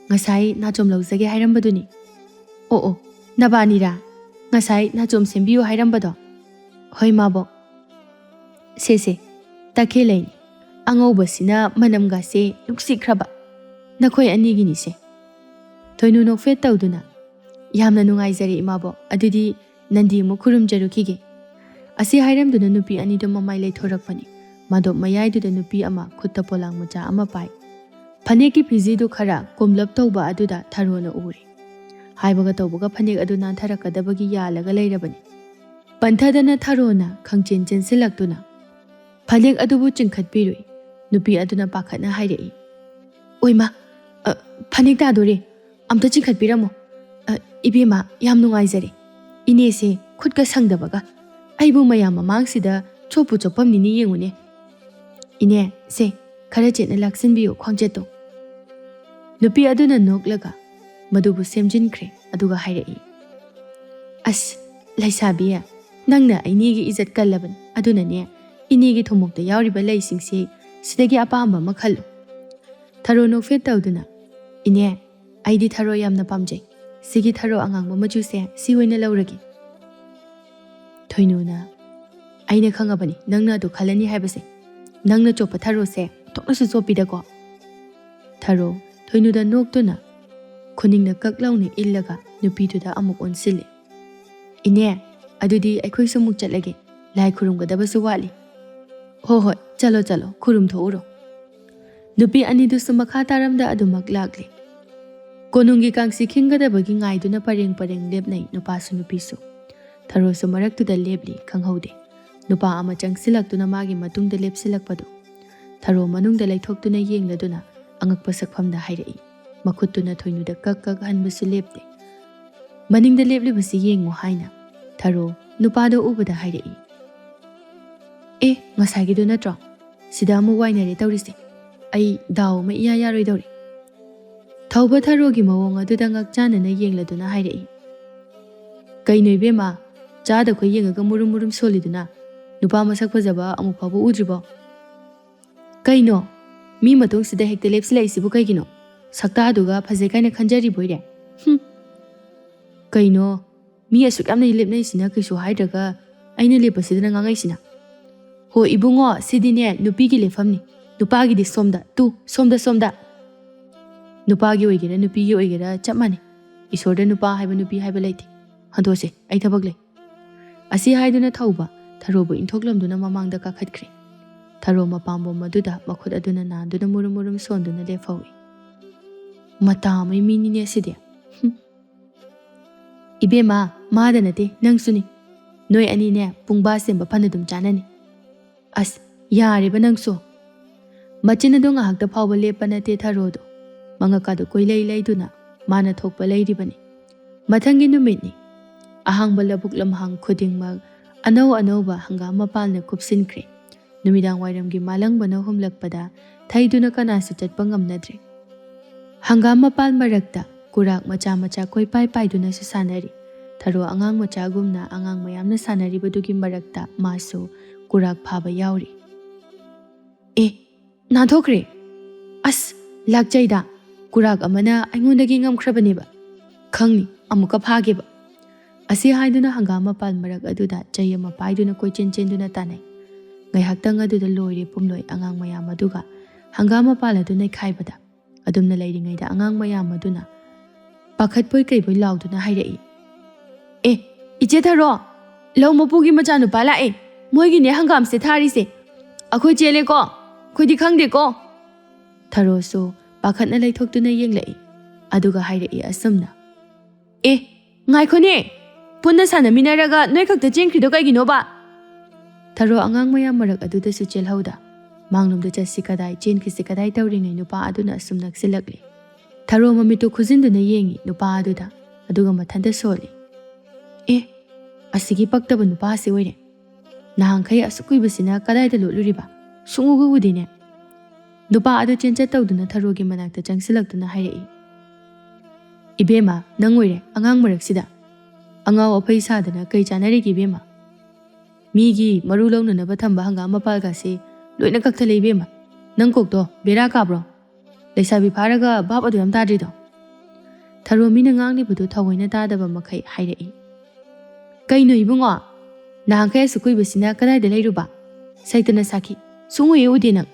ꯉꯁꯥꯏ ꯅꯥꯆꯣꯝ ꯂꯧꯖꯒꯦ ꯍꯥꯏꯔꯝꯕꯗꯨꯅꯤ?" "ꯑꯣ ꯑꯣ, ꯅꯕꯥꯅꯤꯔꯥ? ꯉꯁꯥꯏ ꯅꯥꯆꯣꯝ ꯁꯦꯝꯕꯤꯌꯨ ꯍꯥꯏꯔꯝꯕꯗꯣ?" "ꯍꯣꯏ ꯃꯥꯕꯣ꯫ ꯁꯦ ꯁꯦ, ꯇꯈꯦꯜꯂꯩꯅꯤ, ꯑꯉꯧꯕꯁꯤꯅ ꯃꯅꯝꯒꯁꯦ ꯅꯨꯡꯁꯤꯈ꯭ꯔꯕ꯫ ꯅꯈꯣꯏ ꯑꯅꯤꯒꯤꯅꯤꯁꯦ꯫" ꯊꯣꯏꯅꯨ ꯅꯣꯛꯐꯦꯠ ꯇꯧꯗꯨꯅ, "ꯌꯥꯝꯅ ꯅꯨꯡꯉꯥꯏꯖꯔꯦ ꯏꯃꯥꯕꯣ, ꯑꯗꯨꯗꯤ ꯅꯟꯗꯤ ꯑꯃꯨꯛ ꯈꯨꯔꯨꯝꯖꯔꯨꯈꯤꯒꯦ꯫" ꯑꯁꯤ ꯍꯥꯏꯔꯝꯗꯨꯅ ꯅꯨꯄꯤ ꯑꯅꯤꯗꯨ ꯃꯃꯥꯏ ꯂꯩꯊꯣꯔꯛꯄꯅꯤ꯫ ꯃꯥꯗꯣꯞ ꯃꯌꯥꯏꯗꯨꯗ ꯅꯨꯄꯤ ꯑꯃ ꯈꯨꯠꯇ ꯄꯣꯂꯥꯡ ꯃꯆꯥ ꯑꯃ ꯄꯥꯏ꯫ ꯐꯅꯦꯛꯀꯤ ꯐꯤꯖꯤꯗꯨ ꯈꯔ ꯀꯨꯝꯂꯞ ꯇꯧꯕ ꯑꯗꯨꯗ ꯊꯔꯣꯅ ꯎꯔꯦ꯫ ꯍꯥꯏꯕꯒ ꯇꯧꯕꯒ ꯐꯅꯦꯛ ꯑꯗꯨ ꯅꯥꯟꯊꯔꯛꯀꯗꯕꯒꯤ ꯌꯥꯜꯂꯒ ꯂꯩꯔꯕꯅꯤ꯫ ꯄꯟꯊꯗꯅ ꯊꯔꯣꯅ ꯈꯪꯆꯦꯟ ꯆꯦꯟꯁꯤꯜꯂꯛꯇꯨꯅ ꯐꯅꯦꯛ ꯑꯗꯨꯕꯨ ꯆꯤꯡꯈꯠꯄꯤꯔꯨꯏ꯫ ꯅꯨꯄꯤ ꯑꯗꯨꯅ ꯄꯥꯈꯠꯅ ꯍꯥꯏꯔꯛꯏ, "ꯑꯣꯏꯃꯥ, ꯑ, ꯐꯅꯦꯛ ꯇꯥꯗꯣꯔꯦ, ꯑꯝꯇ ꯆꯤꯡꯈꯠꯄꯤꯔꯝꯃꯣ꯫ ꯑ, ꯏꯕꯦꯝꯃ, ꯌꯥꯝ ꯅꯨꯡꯉꯥꯏꯖꯔꯦ꯫ ꯏꯅꯦꯁꯦ ꯈꯨꯠꯀ ꯁꯪꯗꯕꯒ꯫ ꯑꯩꯕꯨ ꯃꯌꯥꯝ ꯃꯃꯥꯡꯁꯤꯗ ꯆꯣꯞꯄꯨ ꯆꯣꯞꯄꯝꯅꯤꯅꯦ ꯌꯦꯡꯉꯨꯅꯦ꯫ ꯏꯅꯦ, ꯁꯦ, ꯈꯔ ꯆꯦꯠꯅ ꯂꯥꯛꯁꯤꯟꯕꯤꯌꯨ ꯈ꯭ꯋꯥꯡꯆꯦꯠꯇꯣ꯫" ꯅꯨꯄꯤ ꯑꯗꯨꯅ ꯅꯣꯛꯂꯒ ꯃꯗꯨꯕꯨ ꯁꯦꯝꯖꯤꯟꯈ꯭ꯔꯦ, ꯑꯗꯨꯒ ꯍꯥꯏꯔꯛꯏ, "ꯑꯁ, ꯂꯩꯁꯥꯕꯤ, ꯅꯪꯅ ꯑꯩꯅꯦꯒꯤ ꯏꯖꯠ ꯀꯜꯂꯕꯅꯤ, ꯑꯗꯨꯅꯅꯦ, ꯏꯅꯦꯒꯤ ꯊꯨꯝꯃꯣꯛꯇ ꯌꯥꯎꯔꯤꯕ ꯂꯩꯁꯤꯡꯁꯤ ꯁꯤꯗꯒꯤ ꯑꯄꯥꯝꯕ ꯑꯃ ꯈꯜꯂꯨ꯫" ꯊꯔꯣ ꯅꯣꯛꯐꯦꯠ ꯇꯧꯗꯨꯅ, "ꯏꯅꯦ, ꯑꯩꯗꯤ ꯊꯔꯣ ꯌꯥꯝꯅ ꯄꯥꯝꯖꯩ꯫ ꯁꯤꯒꯤ ꯊꯔꯣ ꯑꯉꯥꯡꯕ ꯃꯆꯨꯁꯦ ꯁꯤ ꯑꯣꯏꯅ ꯂꯧꯔꯒꯦ꯫" ꯊꯣꯏꯅꯨꯅ, "ꯑꯩꯅ ꯈꯪꯉꯕꯅꯤ ꯅꯪꯅ ꯑꯗꯨ ꯈꯜꯂꯅꯤ ꯍꯥꯏꯕꯁꯦ꯫ ꯅꯪꯅ ꯆꯣꯞꯄ ꯊꯔꯣꯁꯦ ꯑꯣꯟꯊꯣꯛꯅꯁꯨ ꯆꯣꯞꯄꯤꯗꯀꯣ꯫" ꯊꯔꯣ ꯊꯣꯏꯅꯨꯗ ꯅꯣꯛꯇꯨꯅ ꯈꯨꯅꯤꯡꯅ ꯀꯛ ꯂꯥꯎꯅ ꯏꯜꯂꯒ ꯅꯨꯄꯤꯗꯨꯗ ꯑꯃꯨꯛ ꯑꯣꯟꯁꯤꯜꯂꯤ꯫ "ꯏꯅꯦ, ꯑꯗꯨꯗꯤ ꯑꯩꯈꯣꯏꯁꯨ ꯑꯃꯨꯛ ꯆꯠꯂꯒꯦ꯫ ꯂꯥꯏ ꯈꯨꯔꯨꯝꯒꯗꯕꯁꯨ ꯋꯥꯠꯂꯤ꯫" "ꯍꯣ ꯍꯣꯏ, ꯆꯠꯂꯣ ꯆꯠꯂꯣ, ꯈꯨꯔꯨꯝꯊꯣꯛꯎꯔꯣ꯫" ꯅꯨꯄꯤ ꯑꯅꯤꯗꯨꯁꯨ ꯃꯈꯥ ꯇꯥꯔꯝꯗ ꯑꯗꯨꯃꯛ ꯂꯥꯛꯂꯤ꯫ ꯀꯣꯅꯨꯡꯒꯤ ꯀꯥꯡꯁꯤ ꯈꯤꯡꯒꯗꯕꯒꯤ ꯉꯥꯏꯗꯨꯅ ꯄꯔꯦꯡ ꯄꯔꯦꯡ ꯂꯦꯞꯅꯩ ꯅꯨꯄꯥꯁꯨ ꯅꯨꯄꯤꯁꯨ꯫ ꯊꯔꯣꯁꯨ ꯃꯔꯛꯇꯨꯗ ꯂꯦꯞꯂꯤ, ꯈꯪꯍꯧꯗꯦ꯫ ꯅꯨꯄꯥ ꯑꯃ ꯆꯪꯁꯤꯜꯂꯛꯇꯨꯅ ꯃꯥꯒꯤ ꯃꯇꯨꯡꯗ ꯂꯦꯞꯁꯤꯜꯂꯛꯄꯗꯨ꯫ ꯊꯔꯣ ꯃꯅꯨꯡꯗ ꯂꯩꯊꯣꯛꯇꯨꯅ ꯌꯦꯡꯂꯗꯨꯅ ꯑꯉꯛꯄ ꯁꯛꯐꯝꯗ ꯍꯥꯏꯔꯛꯏ꯫ ꯃꯈꯨꯠꯇꯨꯅ ꯊꯣꯏꯅꯨꯗ ꯀꯛ ꯀꯛ ꯍꯟꯕꯁꯨ ꯂꯦꯞꯇꯦ꯫ "ꯃꯅꯤꯡꯗ ꯂꯦꯞꯂꯤꯕꯁꯤ ꯌꯦꯡꯉꯨ" ꯍꯥꯏꯅ ꯊꯔꯣ ꯅꯨꯄꯥꯗꯣ ꯎꯕꯗ ꯍꯥꯏꯔꯛꯏ꯫ "ꯑꯦ, ꯉꯁꯥꯏꯒꯤꯗꯣ ꯅꯠꯇ꯭ꯔꯣ? ꯁꯤꯗ ꯑꯃꯨꯛ ꯋꯥꯏꯅꯔꯦ ꯇꯧꯔꯤꯁꯦ꯫ ꯑꯩ ꯗꯥꯎ ꯑꯃ ꯏꯌꯥ ꯌꯥꯔꯣꯏꯗꯧꯔꯤ꯫" ꯊꯧꯕ ꯊꯔꯣꯒꯤ ꯃꯑꯣꯡ ꯑꯗꯨꯗ ꯉꯛꯆꯥꯟꯅꯅ ꯌꯦꯡꯂꯗꯨꯅ ꯍꯥꯏꯔꯛꯏ꯫ "ꯀꯩꯅꯣ ꯏꯕꯦꯝꯃ, ꯆꯥꯗ ꯈꯣꯏ ꯌꯦꯡꯉꯒ ꯃꯨꯔꯨꯝ ꯃꯨꯔꯨꯝ ꯁꯣꯜꯂꯤꯗꯨꯅ? ꯅꯨꯄꯥ ꯃꯁꯛ ꯐꯖꯕ ꯑꯃꯨꯛ ꯐꯥꯎꯕ ꯎꯗ꯭ꯔꯤꯕꯣ?" "ꯀꯩꯅꯣ? ꯃꯤ ꯃꯇꯨꯡꯁꯤꯗ ꯍꯦꯛꯇ ꯂꯦꯞꯁꯤꯜꯂꯛꯏꯁꯤꯕꯨ ꯀꯩꯒꯤꯅꯣ? ꯁꯛꯇꯥꯗꯨꯒ ꯐꯖꯩ ꯀꯥꯏꯅ ꯈꯟꯖꯔꯤꯕꯣꯏꯔꯦ? ꯍꯨꯝ꯫ ꯀꯩꯅꯣ? ꯃꯤ ꯑꯁꯨꯛ ꯌꯥꯝꯅ ꯂꯦꯞꯅꯩꯁꯤꯅ ꯀꯩꯁꯨ ꯍꯥꯏꯗ꯭ꯔꯒ ꯑꯩꯅ ꯂꯦꯞꯄꯁꯤꯗꯅ ꯉꯥꯡꯉꯛꯏꯁꯤꯅ?" "ꯍꯣ ꯏꯕꯨꯡꯉꯣ, ꯁꯤꯗꯤꯅꯦ ꯅꯨꯄꯤꯒꯤ ꯂꯦꯞꯐꯝꯅꯤ꯫ ꯅꯨꯄꯥꯒꯤꯗꯤ ꯁꯣꯝꯗ, ꯇꯨ, ꯁꯣꯝꯗ, ꯁꯣꯝꯗ꯫ ꯅꯨꯄꯥꯒꯤ ꯑꯣꯏꯒꯦꯔꯥ ꯅꯨꯄꯤꯒꯤ ꯑꯣꯏꯒꯦꯔꯥ ꯆꯞ ꯃꯥꯟꯅꯩ꯫ ꯏꯁꯣꯔꯗ ꯅꯨꯄꯥ ꯍꯥꯏꯕ ꯅꯨꯄꯤ ꯍꯥꯏꯕ ꯂꯩꯇꯦ꯫ ꯍꯟꯗꯣꯛꯁꯦ, ꯑꯩ ꯊꯕꯛ ꯂꯩ꯫" ꯑꯁꯤ ꯍꯥꯏꯗꯨꯅ ꯊꯧꯕ ꯊꯔꯣꯕꯨ ꯏꯟꯊꯣꯛꯂꯝꯗꯨꯅ ꯃꯃꯥꯡꯗ ꯀꯥꯈꯠꯈ꯭ꯔꯦ꯫ ꯊꯔꯣ ꯃꯄꯥꯝꯕꯣꯝ ꯑꯗꯨꯗ ꯃꯈꯨꯠ ꯑꯗꯨꯅ ꯅꯥꯟꯗꯨꯅ ꯃꯨꯔꯨꯝ ꯃꯨꯔꯨꯝ ꯁꯣꯟꯗꯨꯅ ꯂꯦꯞꯍꯧꯏ꯫ "ꯃꯇꯥ ꯑꯃꯩ ꯃꯤꯅꯤꯅꯦ ꯁꯤꯗꯤ꯫ ꯍꯨꯝ꯫ ꯏꯕꯦꯝꯃ, ꯃꯥꯗ ꯅꯠꯇꯦ, ꯅꯪꯁꯨꯅꯤ꯫ ꯅꯣꯏ ꯑꯅꯤꯅꯦ ꯄꯨꯡꯕꯥ ꯁꯦꯝꯕ ꯐꯅ ꯑꯗꯨꯝ ꯆꯥꯅꯅꯤ꯫ ꯑꯁ, ꯌꯥꯔꯦꯕ ꯅꯪꯁꯨ꯫" ꯃꯆꯤꯟ ꯑꯗꯨ ꯉꯥꯏꯍꯥꯛꯇ ꯐꯥꯎꯕ ꯂꯦꯞꯄ ꯅꯠꯇꯦ ꯊꯔꯣꯗꯣ꯫ ꯃꯉꯛꯀꯥꯗꯨ ꯀꯣꯏꯂꯩ ꯂꯩꯗꯨꯅ ꯃꯥꯅ ꯊꯣꯛꯄ ꯂꯩꯔꯤꯕꯅꯤ꯫ ꯃꯊꯪꯒꯤ ꯅꯨꯃꯤꯠꯅꯤ꯫ ꯑꯍꯥꯡꯕ ꯂꯧꯕꯨꯛ ꯂꯝꯍꯥꯡ ꯈꯨꯗꯤꯡꯃꯛ ꯑꯅꯧ ꯑꯅꯧꯕ ꯍꯪꯒꯥꯝ ꯃꯄꯥꯜꯅ ꯀꯨꯞꯁꯤꯟꯈ꯭ꯔꯦ꯫ ꯅꯨꯃꯤꯗꯥꯡ ꯋꯥꯏꯔꯝꯒꯤ ꯃꯥꯂꯪꯕꯅ ꯍꯨꯝꯂꯛꯄꯗ ꯊꯩꯗꯨꯅ ꯀꯅꯥꯁꯨ ꯆꯠꯄ ꯉꯝꯅꯗ꯭ꯔꯦ꯫ ꯍꯪꯒꯥꯝ ꯃꯄꯥꯜ ꯃꯔꯛꯇ ꯀꯨꯔꯥꯛ ꯃꯆꯥ ꯃꯆꯥ ꯀꯣꯏꯄꯥꯏ ꯄꯥꯏꯗꯨꯅꯁꯨ ꯁꯥꯟꯅꯔꯤ꯫ ꯊꯔꯣ ꯑꯉꯥꯡ ꯃꯆꯥꯒꯨꯝꯅ ꯑꯉꯥꯡ ꯃꯌꯥꯝꯅ ꯁꯥꯟꯅꯔꯤꯕꯗꯨꯒꯤ ꯃꯔꯛꯇ ꯃꯥꯁꯨ ꯀꯨꯔꯥꯛ ꯐꯥꯕ ꯌꯥꯎꯔꯤ꯫ "ꯑꯦ, ꯅꯥꯟꯊꯣꯛꯈ꯭ꯔꯦ꯫ ꯑꯁ, ꯂꯥꯛꯆꯩꯗ꯫ ꯀꯨꯔꯥꯛ ꯑꯃꯅ ꯑꯩꯉꯣꯟꯗꯒꯤ ꯉꯝꯈ꯭ꯔꯕꯅꯦꯕ꯫ ꯈꯪꯅꯤ, ꯑꯃꯨꯛꯀ ꯐꯥꯒꯦꯕ꯫" ꯑꯁꯤ ꯍꯥꯏꯗꯨꯅ ꯍꯪꯒꯥꯝ ꯃꯄꯥꯜ ꯃꯔꯛ ꯑꯗꯨꯗ ꯆꯩ ꯑꯃ ꯄꯥꯏꯗꯨꯅ ꯀꯣꯏꯆꯦꯟ ꯆꯦꯟꯗꯨꯅ ꯇꯥꯟꯅꯩ꯫ ꯉꯥꯏꯍꯥꯛꯇꯪ ꯑꯗꯨꯗ ꯂꯣꯏꯔꯦ ꯄꯨꯝꯂꯣꯏ ꯑꯉꯥꯡ ꯃꯌꯥꯝ ꯑꯗꯨꯒ ꯍꯪꯒꯥꯝ ꯃꯄꯥꯜ ꯑꯗꯨ ꯅꯩꯈꯥꯏꯕꯗ꯫ ꯑꯗꯨꯝꯅ ꯂꯩꯔꯤꯉꯩꯗ ꯑꯉꯥꯡ ꯃꯌꯥꯝ ꯑꯗꯨꯅ ꯄꯥꯈꯠꯄꯣꯏ ꯀꯩꯕꯣꯏ ꯂꯥꯎꯗꯨꯅ ꯍꯥꯏꯔꯛꯏ, "ꯑꯦ, ꯏꯆꯦ ꯊꯔꯣ, ꯂꯧ ꯃꯄꯨꯒꯤ ꯃꯆꯥꯅꯨꯄꯥ ꯂꯥꯛꯑꯦ꯫ ꯃꯣꯏꯒꯤꯅꯦ ꯍꯪꯒꯥꯝꯁꯦ ꯊꯥꯔꯤꯁꯦ꯫ ꯑꯩꯈꯣꯏ ꯆꯦꯜꯂꯦꯀꯣ, ꯑꯩꯈꯣꯏꯗꯤ ꯈꯪꯗꯦꯀꯣ꯫" ꯊꯔꯣꯁꯨ ꯄꯥꯈꯠꯅ ꯂꯩꯊꯣꯛꯇꯨꯅ ꯌꯦꯡꯂꯛꯏ꯫ ꯑꯗꯨꯒ ꯍꯥꯏꯔꯛꯏ ꯑꯁꯨꯝꯅ, "ꯑꯦ, ꯉꯥꯏꯈꯣꯅꯦ, ꯄꯨꯟꯅ ꯁꯥꯟꯅꯃꯤꯟꯅꯔꯒ ꯅꯣꯏ ꯈꯛꯇ ꯆꯦꯟꯈ꯭ꯔꯤꯗꯣ ꯀꯩꯒꯤꯅꯣꯕ?" ꯊꯔꯣ ꯑꯉꯥꯡ ꯃꯌꯥꯝ ꯃꯔꯛ ꯑꯗꯨꯗꯁꯨ ꯆꯦꯜꯍꯧꯗ꯫ ꯃꯥꯡꯂꯣꯝꯗ ꯆꯠꯁꯤ ꯀꯗꯥꯏ, ꯆꯦꯟꯈꯤꯁꯤ ꯀꯗꯥꯏ ꯇꯧꯔꯤꯉꯩ ꯅꯨꯄꯥ ꯑꯗꯨꯅ ꯑꯁꯨꯝ ꯅꯛꯁꯤꯜꯂꯛꯂꯦ꯫ ꯊꯔꯣ ꯃꯃꯤꯠꯇꯨ ꯈꯨꯖꯤꯟꯗꯨꯅ ꯌꯦꯡꯉꯤ ꯅꯨꯄꯥ ꯑꯗꯨꯗ, ꯑꯗꯨꯒ ꯃꯊꯟꯇ ꯁꯣꯜꯂꯤ꯫ "ꯑꯦ, ꯑꯁꯤꯒꯤ ꯄꯛꯇꯕ ꯅꯨꯄꯥꯁꯤ ꯑꯣꯏꯔꯦ꯫ ꯅꯍꯥꯟꯈꯩ ꯑꯁꯨꯛ ꯀꯨꯏꯕꯁꯤꯅ ꯀꯗꯥꯏꯗ ꯂꯣꯠꯂꯨꯔꯤꯕ? ꯁꯨꯡꯎꯕꯨ ꯎꯗꯦꯅꯦ꯫" ꯅꯨꯄꯥ ꯑꯗꯨ ꯆꯦꯟꯆꯠ ꯇꯧꯗꯨꯅ ꯊꯔꯣꯒꯤ ꯃꯅꯥꯛꯇ ꯆꯪꯁꯤꯜꯂꯛꯇꯨꯅ ꯍꯥꯏꯔꯛꯏ꯫ "ꯏꯕꯦꯝꯃ, ꯅꯪ ꯑꯣꯏꯔꯦ ꯑꯉꯥꯡ ꯃꯔꯛꯁꯤꯗ꯫ ꯑꯉꯥꯎ ꯑꯐꯩ ꯁꯥꯗꯅ ꯀꯩ ꯆꯥꯟꯅꯔꯤꯒꯦ ꯏꯕꯦꯝꯃ? ꯃꯤꯒꯤ ꯃꯔꯨ ꯂꯧꯅꯅꯕ ꯊꯝꯕ ꯍꯪꯒꯥꯝ ꯃꯄꯥꯜꯒꯁꯦ ꯂꯣꯏꯅ ꯀꯛꯊꯠꯂꯦ ꯏꯕꯦꯝꯃ꯫ ꯅꯪ ꯀꯣꯛꯇꯣ ꯕꯦꯔꯥ ꯀꯥꯕ꯭ꯔꯣ? ꯂꯩꯁꯥꯕꯤ ꯐꯥꯔꯒ ꯚꯥꯞ ꯑꯗꯨ ꯌꯥꯝ ꯇꯥꯗ꯭ꯔꯤꯗꯣ?" ꯊꯔꯣ ꯃꯤꯅ ꯉꯥꯡꯂꯤꯕꯗꯨ ꯊꯑꯣꯏꯅ ꯇꯥꯗꯕ ꯃꯈꯩ ꯍꯥꯏꯔꯛꯏ꯫ "ꯀꯩꯅꯣ ꯏꯕꯨꯡꯉꯣ? ꯅꯍꯥꯟꯈꯩ ꯑꯁꯨꯛ ꯀꯨꯏꯕꯁꯤꯅ ꯀꯗꯥꯏꯗ ꯂꯩꯔꯨꯕ? ꯁꯩꯇꯅ ꯁꯥꯈꯤ꯫ ꯁꯨꯡꯎ ꯍꯦꯛ ꯎꯗꯦ ꯅꯪ꯫"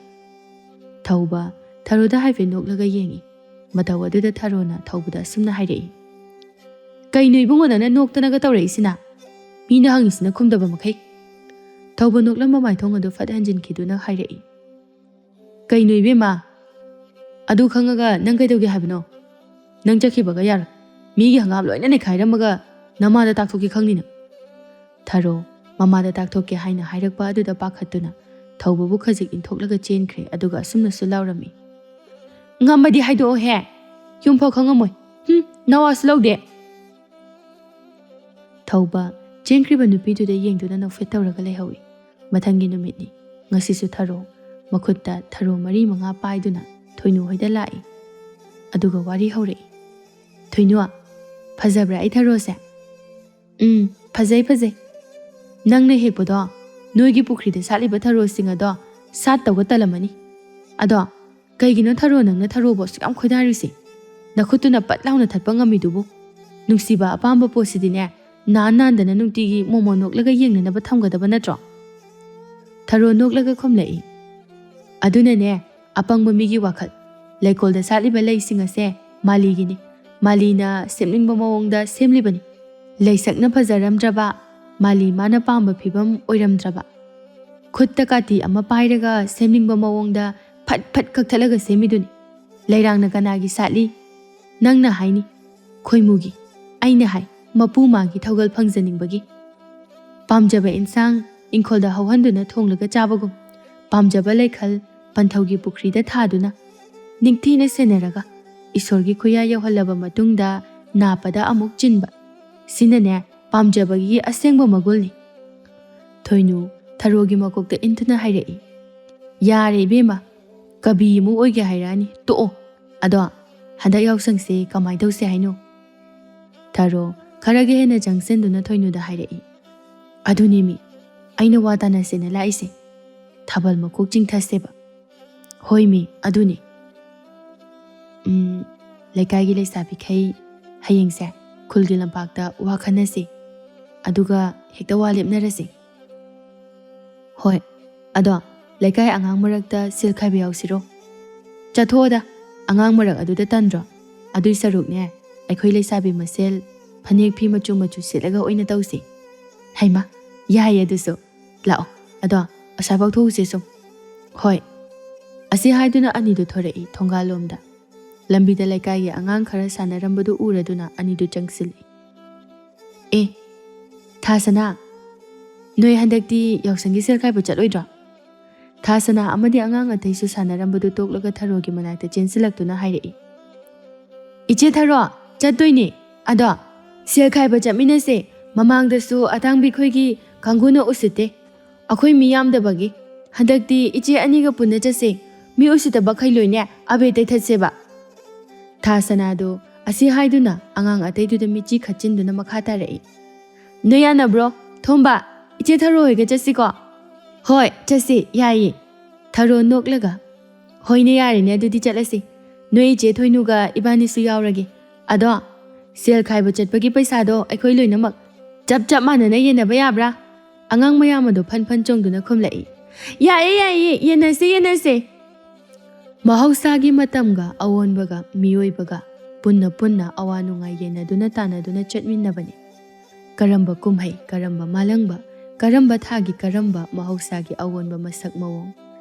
ꯊꯧꯕ ꯊꯔꯣꯗ ꯍꯥꯏꯐꯦꯠ ꯅꯣꯛꯂꯒ ꯌꯦꯡꯉꯤ꯫ ꯃꯇꯧ ꯑꯗꯨꯗ ꯊꯔꯣꯅ ꯊꯧꯕꯗ ꯑꯁꯨꯝꯅ ꯍꯥꯏꯔꯛꯏ꯫ "ꯀꯩꯅꯣ ꯏꯕꯨꯡꯉꯣ ꯅꯪꯅ ꯅꯣꯛꯇꯅꯒ ꯇꯧꯔꯛꯏꯁꯤꯅ? ꯃꯤꯅ ꯍꯪꯉꯤꯁꯤꯅ ꯈꯨꯝꯗꯕ ꯃꯈꯩ꯫" ꯊꯧꯕ ꯅꯣꯛꯂꯝꯕ ꯃꯥꯏꯊꯣꯡ ꯑꯗꯨ ꯐꯠ ꯍꯟꯖꯤꯟꯈꯤꯗꯨꯅ ꯍꯥꯏꯔꯛꯏ꯫ "ꯀꯩꯅꯣ ꯏꯕꯦꯝꯃ? ꯑꯗꯨ ꯈꯪꯉꯒ ꯅꯪ ꯀꯩꯗꯧꯒꯦ ꯍꯥꯏꯕꯅꯣ? ꯅꯪ ꯆꯠꯈꯤꯕꯒ ꯌꯥꯔꯣꯏ꯫ ꯃꯤꯒꯤ ꯍꯪꯒꯥꯝ ꯂꯣꯏꯅ ꯅꯩꯈꯥꯏꯔꯝꯃꯒ ꯅꯃꯥꯗ ꯇꯥꯛꯊꯣꯛꯀꯦ ꯈꯪꯅꯤ ꯅꯪ꯫" ꯊꯔꯣ ꯃꯃꯥꯗ ꯇꯥꯛꯊꯣꯛꯀꯦ ꯍꯥꯏꯅ ꯍꯥꯏꯔꯛꯄ ꯑꯗꯨꯗ ꯄꯥꯈꯠꯇꯨꯅ ꯊꯧꯕꯕꯨ ꯈꯖꯤꯛ ꯏꯟꯊꯣꯛꯂꯒ ꯆꯦꯟꯈ꯭ꯔꯦ, ꯑꯗꯨꯒ ꯑꯁꯨꯝꯅꯁꯨ ꯂꯥꯎꯔꯝꯃꯤ꯫ "ꯉꯝꯃꯗꯤ ꯍꯥꯏꯗꯣꯛꯑꯣꯍꯦ꯫ ꯌꯨꯝꯐꯥꯎ ꯈꯪꯉꯝꯃꯣꯏ꯫ ꯍꯨꯝ, ꯅꯋꯥꯁꯨ ꯂꯧꯗꯦ꯫" ꯊꯧꯕ ꯆꯦꯟꯈ꯭ꯔꯤꯕ ꯅꯨꯄꯤꯗꯨꯗ ꯌꯦꯡꯗꯨꯅ ꯅꯣꯛꯐꯦꯠ ꯇꯧꯔꯒ ꯂꯩꯍꯧꯏ꯫ ꯃꯊꯪꯒꯤ ꯅꯨꯃꯤꯠꯅꯤ꯫ ꯉꯁꯤꯁꯨ ꯊꯔꯣ ꯃꯈꯨꯠꯇ ꯊꯔꯣ ꯃꯔꯤ ꯃꯉꯥ ꯄꯥꯏꯗꯨꯅ ꯊꯣꯏꯅꯨ ꯍꯣꯏꯗ ꯂꯥꯛꯏ꯫ ꯑꯗꯨꯒ ꯋꯥꯔꯤ ꯍꯧꯔꯛꯏ꯫ "ꯊꯣꯏꯅꯨ, ꯐꯖꯕ꯭ꯔꯥ ꯑꯩ ꯊꯔꯣꯁꯦ?" "ꯎꯝ, ꯐꯖꯩ, ꯐꯖꯩ꯫ ꯅꯪꯅ ꯍꯦꯛꯄꯗꯣ ꯅꯣꯏꯒꯤ ꯄꯨꯈ꯭ꯔꯤꯗ ꯁꯥꯠꯂꯤꯕ ꯊꯔꯣꯁꯤꯡ ꯑꯗꯣ ꯁꯥꯠꯇꯧꯒ ꯇꯜꯂꯝꯃꯅꯤ꯫ ꯑꯗꯣ ꯀꯩꯒꯤꯅꯣ ꯊꯔꯣ ꯅꯪꯅ ꯊꯔꯣꯕꯨ ꯑꯁꯨꯛ ꯌꯥꯝ ꯈꯣꯏꯗꯥꯔꯤꯁꯦ? ꯅꯈꯨꯠꯇꯨꯅ ꯄꯠ ꯂꯥꯎꯅ ꯊꯠꯄ ꯉꯝꯃꯤꯗꯨꯕꯨ? ꯅꯨꯡꯁꯤꯕ ꯑꯄꯥꯝꯕ ꯄꯣꯠꯁꯤꯗꯤꯅꯦ, ꯅꯥꯟ ꯅꯥꯟꯗꯅ ꯅꯨꯡꯇꯤꯒꯤ ꯃꯣꯃꯣꯟ ꯅꯣꯛꯂꯒ ꯌꯦꯡꯅꯅꯕ ꯊꯝꯒꯗꯕ ꯅꯠꯇ꯭ꯔꯣ?" ꯊꯔꯣ ꯅꯣꯛꯂꯒ ꯈꯨꯝꯂꯛꯏ꯫ "ꯑꯗꯨꯅꯅꯦ, ꯑꯄꯪꯕ ꯃꯤꯒꯤ ꯋꯥꯈꯜ꯫ ꯂꯩꯀꯣꯜꯗ ꯁꯥꯠꯂꯤꯕ ꯂꯩꯁꯤꯡ ꯑꯁꯦ ꯃꯥꯂꯤꯒꯤꯅꯤ꯫ ꯃꯥꯂꯤꯅ ꯁꯦꯝꯅꯤꯡꯕ ꯃꯑꯣꯡꯗ ꯁꯦꯝꯂꯤꯕꯅꯤ꯫ ꯂꯩꯁꯛꯅ ꯐꯖꯔꯝꯗ꯭ꯔꯕ, ꯃꯥꯂꯤ ꯃꯥꯅ ꯄꯥꯝꯕ ꯐꯤꯕꯝ ꯑꯣꯏꯔꯝꯗ꯭ꯔꯕ, ꯈꯨꯠꯇ ꯀꯥꯇꯤ ꯑꯃ ꯄꯥꯏꯔꯒ ꯁꯦꯝꯅꯤꯡꯕ ꯃꯑꯣꯡꯗ ꯐꯠ ꯐꯠ ꯀꯛꯊꯠꯂꯒ ꯁꯦꯝꯃꯤꯗꯨꯅꯤ꯫ ꯂꯩꯔꯥꯡꯅ ꯀꯅꯥꯒꯤ ꯁꯥꯠꯂꯤ? ꯅꯪꯅ ꯍꯥꯏꯅꯤ, ꯈꯣꯏꯃꯨꯒꯤ꯫ ꯑꯩꯅ ꯍꯥꯏ, ꯃꯄꯨ ꯃꯥꯒꯤ ꯊꯧꯒꯜ ꯐꯪꯖꯅꯤꯡꯕꯒꯤ꯫ ꯄꯥꯝꯖꯕ ꯏꯟꯁꯥꯡ ꯏꯪꯈꯣꯜꯗ ꯍꯧꯍꯟꯗꯨꯅ ꯊꯣꯡꯂꯒ ꯆꯥꯕꯒꯨꯝ, ꯄꯥꯝꯖꯕ ꯂꯩꯈꯜ ꯄꯟꯊꯧꯒꯤ ꯄꯨꯈ꯭ꯔꯤꯗ ꯊꯥꯗꯨꯅ ꯅꯤꯡꯊꯤꯅ ꯁꯦꯟꯅꯔꯒ ꯏꯁꯣꯔꯒꯤ ꯈꯨꯌꯥ ꯌꯧꯍꯜꯂꯕ ꯃꯇꯨꯡꯗ ꯅꯥꯞꯄꯗ ꯑꯃꯨꯛ ꯆꯤꯟꯕ, ꯁꯤꯅꯅꯦ ꯄꯥꯝꯖꯕꯒꯤ ꯑꯁꯦꯡꯕ ꯃꯒꯨꯜꯅꯤ꯫ ꯊꯣꯏꯅꯨ ꯊꯔꯣꯒꯤ ꯃꯀꯣꯛꯇ ꯏꯟꯗꯨꯅ ꯍꯥꯏꯔꯛꯏ, "ꯌꯥꯔꯦ ꯏꯕꯦꯝꯃ, ꯀꯕꯤ ꯑꯃꯨꯛ ꯑꯣꯏꯒꯦ ꯍꯥꯏꯔꯛꯑꯅꯤ, ꯇꯣꯛꯑꯣ꯫ ꯑꯗꯣ ꯍꯟꯗꯛ ꯌꯥꯎꯁꯪꯁꯦ ꯀꯃꯥꯏ ꯇꯧꯁꯦ ꯍꯥꯏꯅꯣ?" ꯊꯔꯣ ꯈꯔꯒ ꯍꯦꯟꯅ ꯆꯪꯁꯤꯟꯗꯨꯅ ꯊꯣꯏꯅꯨꯗ ꯍꯥꯏꯔꯛꯏ, "ꯑꯗꯨꯅꯦꯃꯤ ꯑꯩꯅ ꯋꯥ ꯇꯥꯅꯁꯦꯅ ꯂꯥꯛꯏꯁꯦ, ꯊꯥꯕꯜ ꯃꯀꯣꯛ ꯆꯤꯡꯊꯁꯦꯕ꯫" "ꯍꯣꯏꯃꯤ, ꯑꯗꯨꯅꯤ꯫ ꯎꯝ, ꯂꯩꯀꯥꯏꯒꯤ ꯂꯩꯁꯥꯕꯤꯈꯩ ꯍꯌꯦꯡꯁꯦ ꯈꯨꯜꯒꯤ ꯂꯝꯄꯥꯛꯇ ꯋꯥ ꯈꯟꯅꯁꯤ, ꯑꯗꯨꯒ ꯍꯦꯛꯇ ꯋꯥ ꯂꯦꯞꯅꯔꯁꯤ꯫" "ꯍꯣꯏ, ꯑꯗꯣ ꯂꯩꯀꯥꯏ ꯑꯉꯥꯡ ꯃꯔꯛꯇ ꯁꯦꯜ ꯈꯥꯏꯕ ꯌꯥꯎꯁꯤꯔꯣ?" "ꯆꯠꯊꯣꯛꯑꯣꯗ, ꯑꯉꯥꯡ ꯃꯔꯛ ꯑꯗꯨꯗ ꯇꯟꯗ꯭ꯔꯣ? ꯑꯗꯨꯏ ꯁꯔꯨꯛꯅꯦ ꯑꯩꯈꯣꯏ ꯂꯩꯁꯥꯕꯤ ꯃꯁꯦꯜ ꯐꯅꯦꯛ ꯐꯤ ꯃꯆꯨ ꯃꯆꯨ ꯁꯦꯠꯂꯒ ꯑꯣꯏꯅ ꯇꯧꯁꯤ꯫" "ꯍꯩꯃꯥ, ꯌꯥꯏꯌꯦ ꯑꯗꯨꯁꯨ꯫ ꯂꯥꯛꯑꯣ, ꯑꯗꯣ ꯑꯁ꯭ꯋꯥꯏꯐꯥꯎ ꯊꯣꯛꯎꯁꯦ ꯁꯨꯝ꯫" "ꯍꯣꯏ꯫" ꯑꯁꯤ ꯍꯥꯏꯗꯨꯅ ꯑꯅꯤꯗꯨ ꯊꯣꯔꯛꯏ ꯊꯣꯡꯒꯥꯜꯂꯣꯝꯗ꯫ ꯂꯝꯕꯤꯗ ꯂꯩꯀꯥꯏꯒꯤ ꯑꯉꯥꯡ ꯈꯔ ꯁꯥꯟꯅꯔꯝꯕꯗꯨ ꯎꯔꯗꯨꯅ ꯑꯅꯤꯗꯨ ꯆꯪꯁꯤꯜꯂꯤ꯫ "ꯑꯦ, ꯊꯥꯁꯅꯥ, ꯅꯣꯏ ꯍꯟꯗꯛꯇꯤ ꯌꯥꯎꯁꯪꯒꯤ ꯁꯦꯜ ꯈꯥꯏꯕ ꯆꯠꯂꯣꯏꯗ꯭ꯔꯣ?" ꯊꯥꯁꯅꯥ ꯑꯃꯗꯤ ꯑꯉꯥꯡ ꯑꯇꯩꯁꯨ ꯁꯥꯟꯅꯔꯝꯕꯗꯨ ꯇꯣꯛꯂꯒ ꯊꯔꯣꯒꯤ ꯃꯅꯥꯛꯇ ꯆꯦꯟꯁꯤꯜꯂꯛꯇꯨꯅ ꯍꯥꯏꯔꯛꯏ, "ꯏꯆꯦ ꯊꯔꯣ, ꯆꯠꯇꯣꯏꯅꯦ꯫ ꯑꯗꯣ ꯁꯦꯜ ꯈꯥꯏꯕ ꯆꯠꯃꯤꯟꯅꯁꯦ꯫ ꯃꯃꯥꯡꯗꯁꯨ ꯑꯇꯥꯡꯕꯤ ꯈꯣꯏꯒꯤ ꯀꯥꯡꯒꯨꯅ ꯎꯁꯤꯠꯇꯦ꯫ ꯑꯩꯈꯣꯏ ꯃꯤ ꯌꯥꯝꯗꯕꯒꯤ꯫ ꯍꯟꯗꯛꯇꯤ ꯏꯆꯦ ꯑꯅꯤꯒ ꯄꯨꯟꯅ ꯆꯠꯁꯦ꯫ ꯃꯤ ꯎꯁꯤꯠꯇꯕꯈꯩ ꯂꯣꯏꯅꯦ ꯑꯕꯦ ꯇꯩꯊꯠꯁꯦꯕ꯫" ꯊꯥ ꯁꯅꯥꯗꯣ ꯑꯁꯤ ꯍꯥꯏꯗꯨꯅ ꯑꯉꯥꯡ ꯑꯇꯩꯗꯨꯗ ꯃꯤꯠꯆꯤ ꯈꯠꯆꯤꯟꯗꯨꯅ ꯃꯈꯥ ꯇꯥꯔꯛꯏ, "ꯅꯣꯏ ꯌꯥꯅꯕ꯭ꯔꯣ? ꯊꯣꯝꯕ, ꯏꯆꯦ ꯊꯔꯣ ꯍꯣꯏꯒ ꯆꯠꯁꯤꯀꯣ?" "ꯍꯣꯏ, ꯆꯠꯁꯤ, ꯌꯥꯏꯌꯦ꯫" ꯊꯔꯣ ꯅꯣꯛꯂꯒ, "ꯍꯣꯏꯅꯦ, ꯌꯥꯔꯦꯅꯦ, ꯑꯗꯨꯗꯤ ꯆꯠꯂꯁꯤ꯫ ꯅꯣꯏ ꯏꯆꯦ ꯊꯣꯏꯅꯨꯒ ꯏꯕꯥꯅꯤꯁꯨ ꯌꯥꯎꯔꯒꯦ꯫ ꯑꯗꯣ ꯁꯦꯜ ꯈꯥꯏꯕ ꯆꯠꯄꯒꯤ ꯄꯩꯁꯥꯗꯣ ꯑꯩꯈꯣꯏ ꯂꯣꯏꯅꯃꯛ ꯆꯞ ꯆꯞ ꯃꯥꯟꯅꯅ ꯌꯦꯟꯅꯕ ꯌꯥꯕ꯭ꯔꯥ?" ꯑꯉꯥꯡ ꯃꯌꯥꯝ ꯑꯗꯣ ꯐꯟ ꯐꯟ ꯆꯣꯡꯗꯨꯅ ꯈꯨꯝꯂꯛꯏ, "ꯌꯥꯏꯌꯦ, ꯌꯥꯏꯌꯦ, ꯌꯦꯟꯅꯁꯦ, ꯌꯦꯟꯅꯁꯦ꯫" ꯃꯍꯧꯁꯥꯒꯤ ꯃꯇꯝꯒ ꯑꯑꯣꯟꯕꯒ ꯃꯤꯑꯣꯏꯕꯒ ꯄꯨꯟꯅ ꯄꯨꯟꯅ ꯑꯋꯥ ꯅꯨꯡꯉꯥꯏ ꯌꯦꯟꯅꯗꯨꯅ ꯇꯥꯟꯅꯗꯨꯅ ꯆꯠꯃꯤꯟꯅꯕꯅꯤ꯫ ꯀꯔꯝꯕ ꯀꯨꯝꯍꯩ, ꯀꯔꯝꯕ ꯃꯥꯂꯪꯕ, ꯀꯔꯝꯕ ꯊꯥꯒꯤ ꯀꯔꯝꯕ ꯃꯍꯧꯁꯥꯒꯤ ꯑꯑꯣꯟꯕ ꯃꯁꯛ ꯃꯑꯣꯡ꯫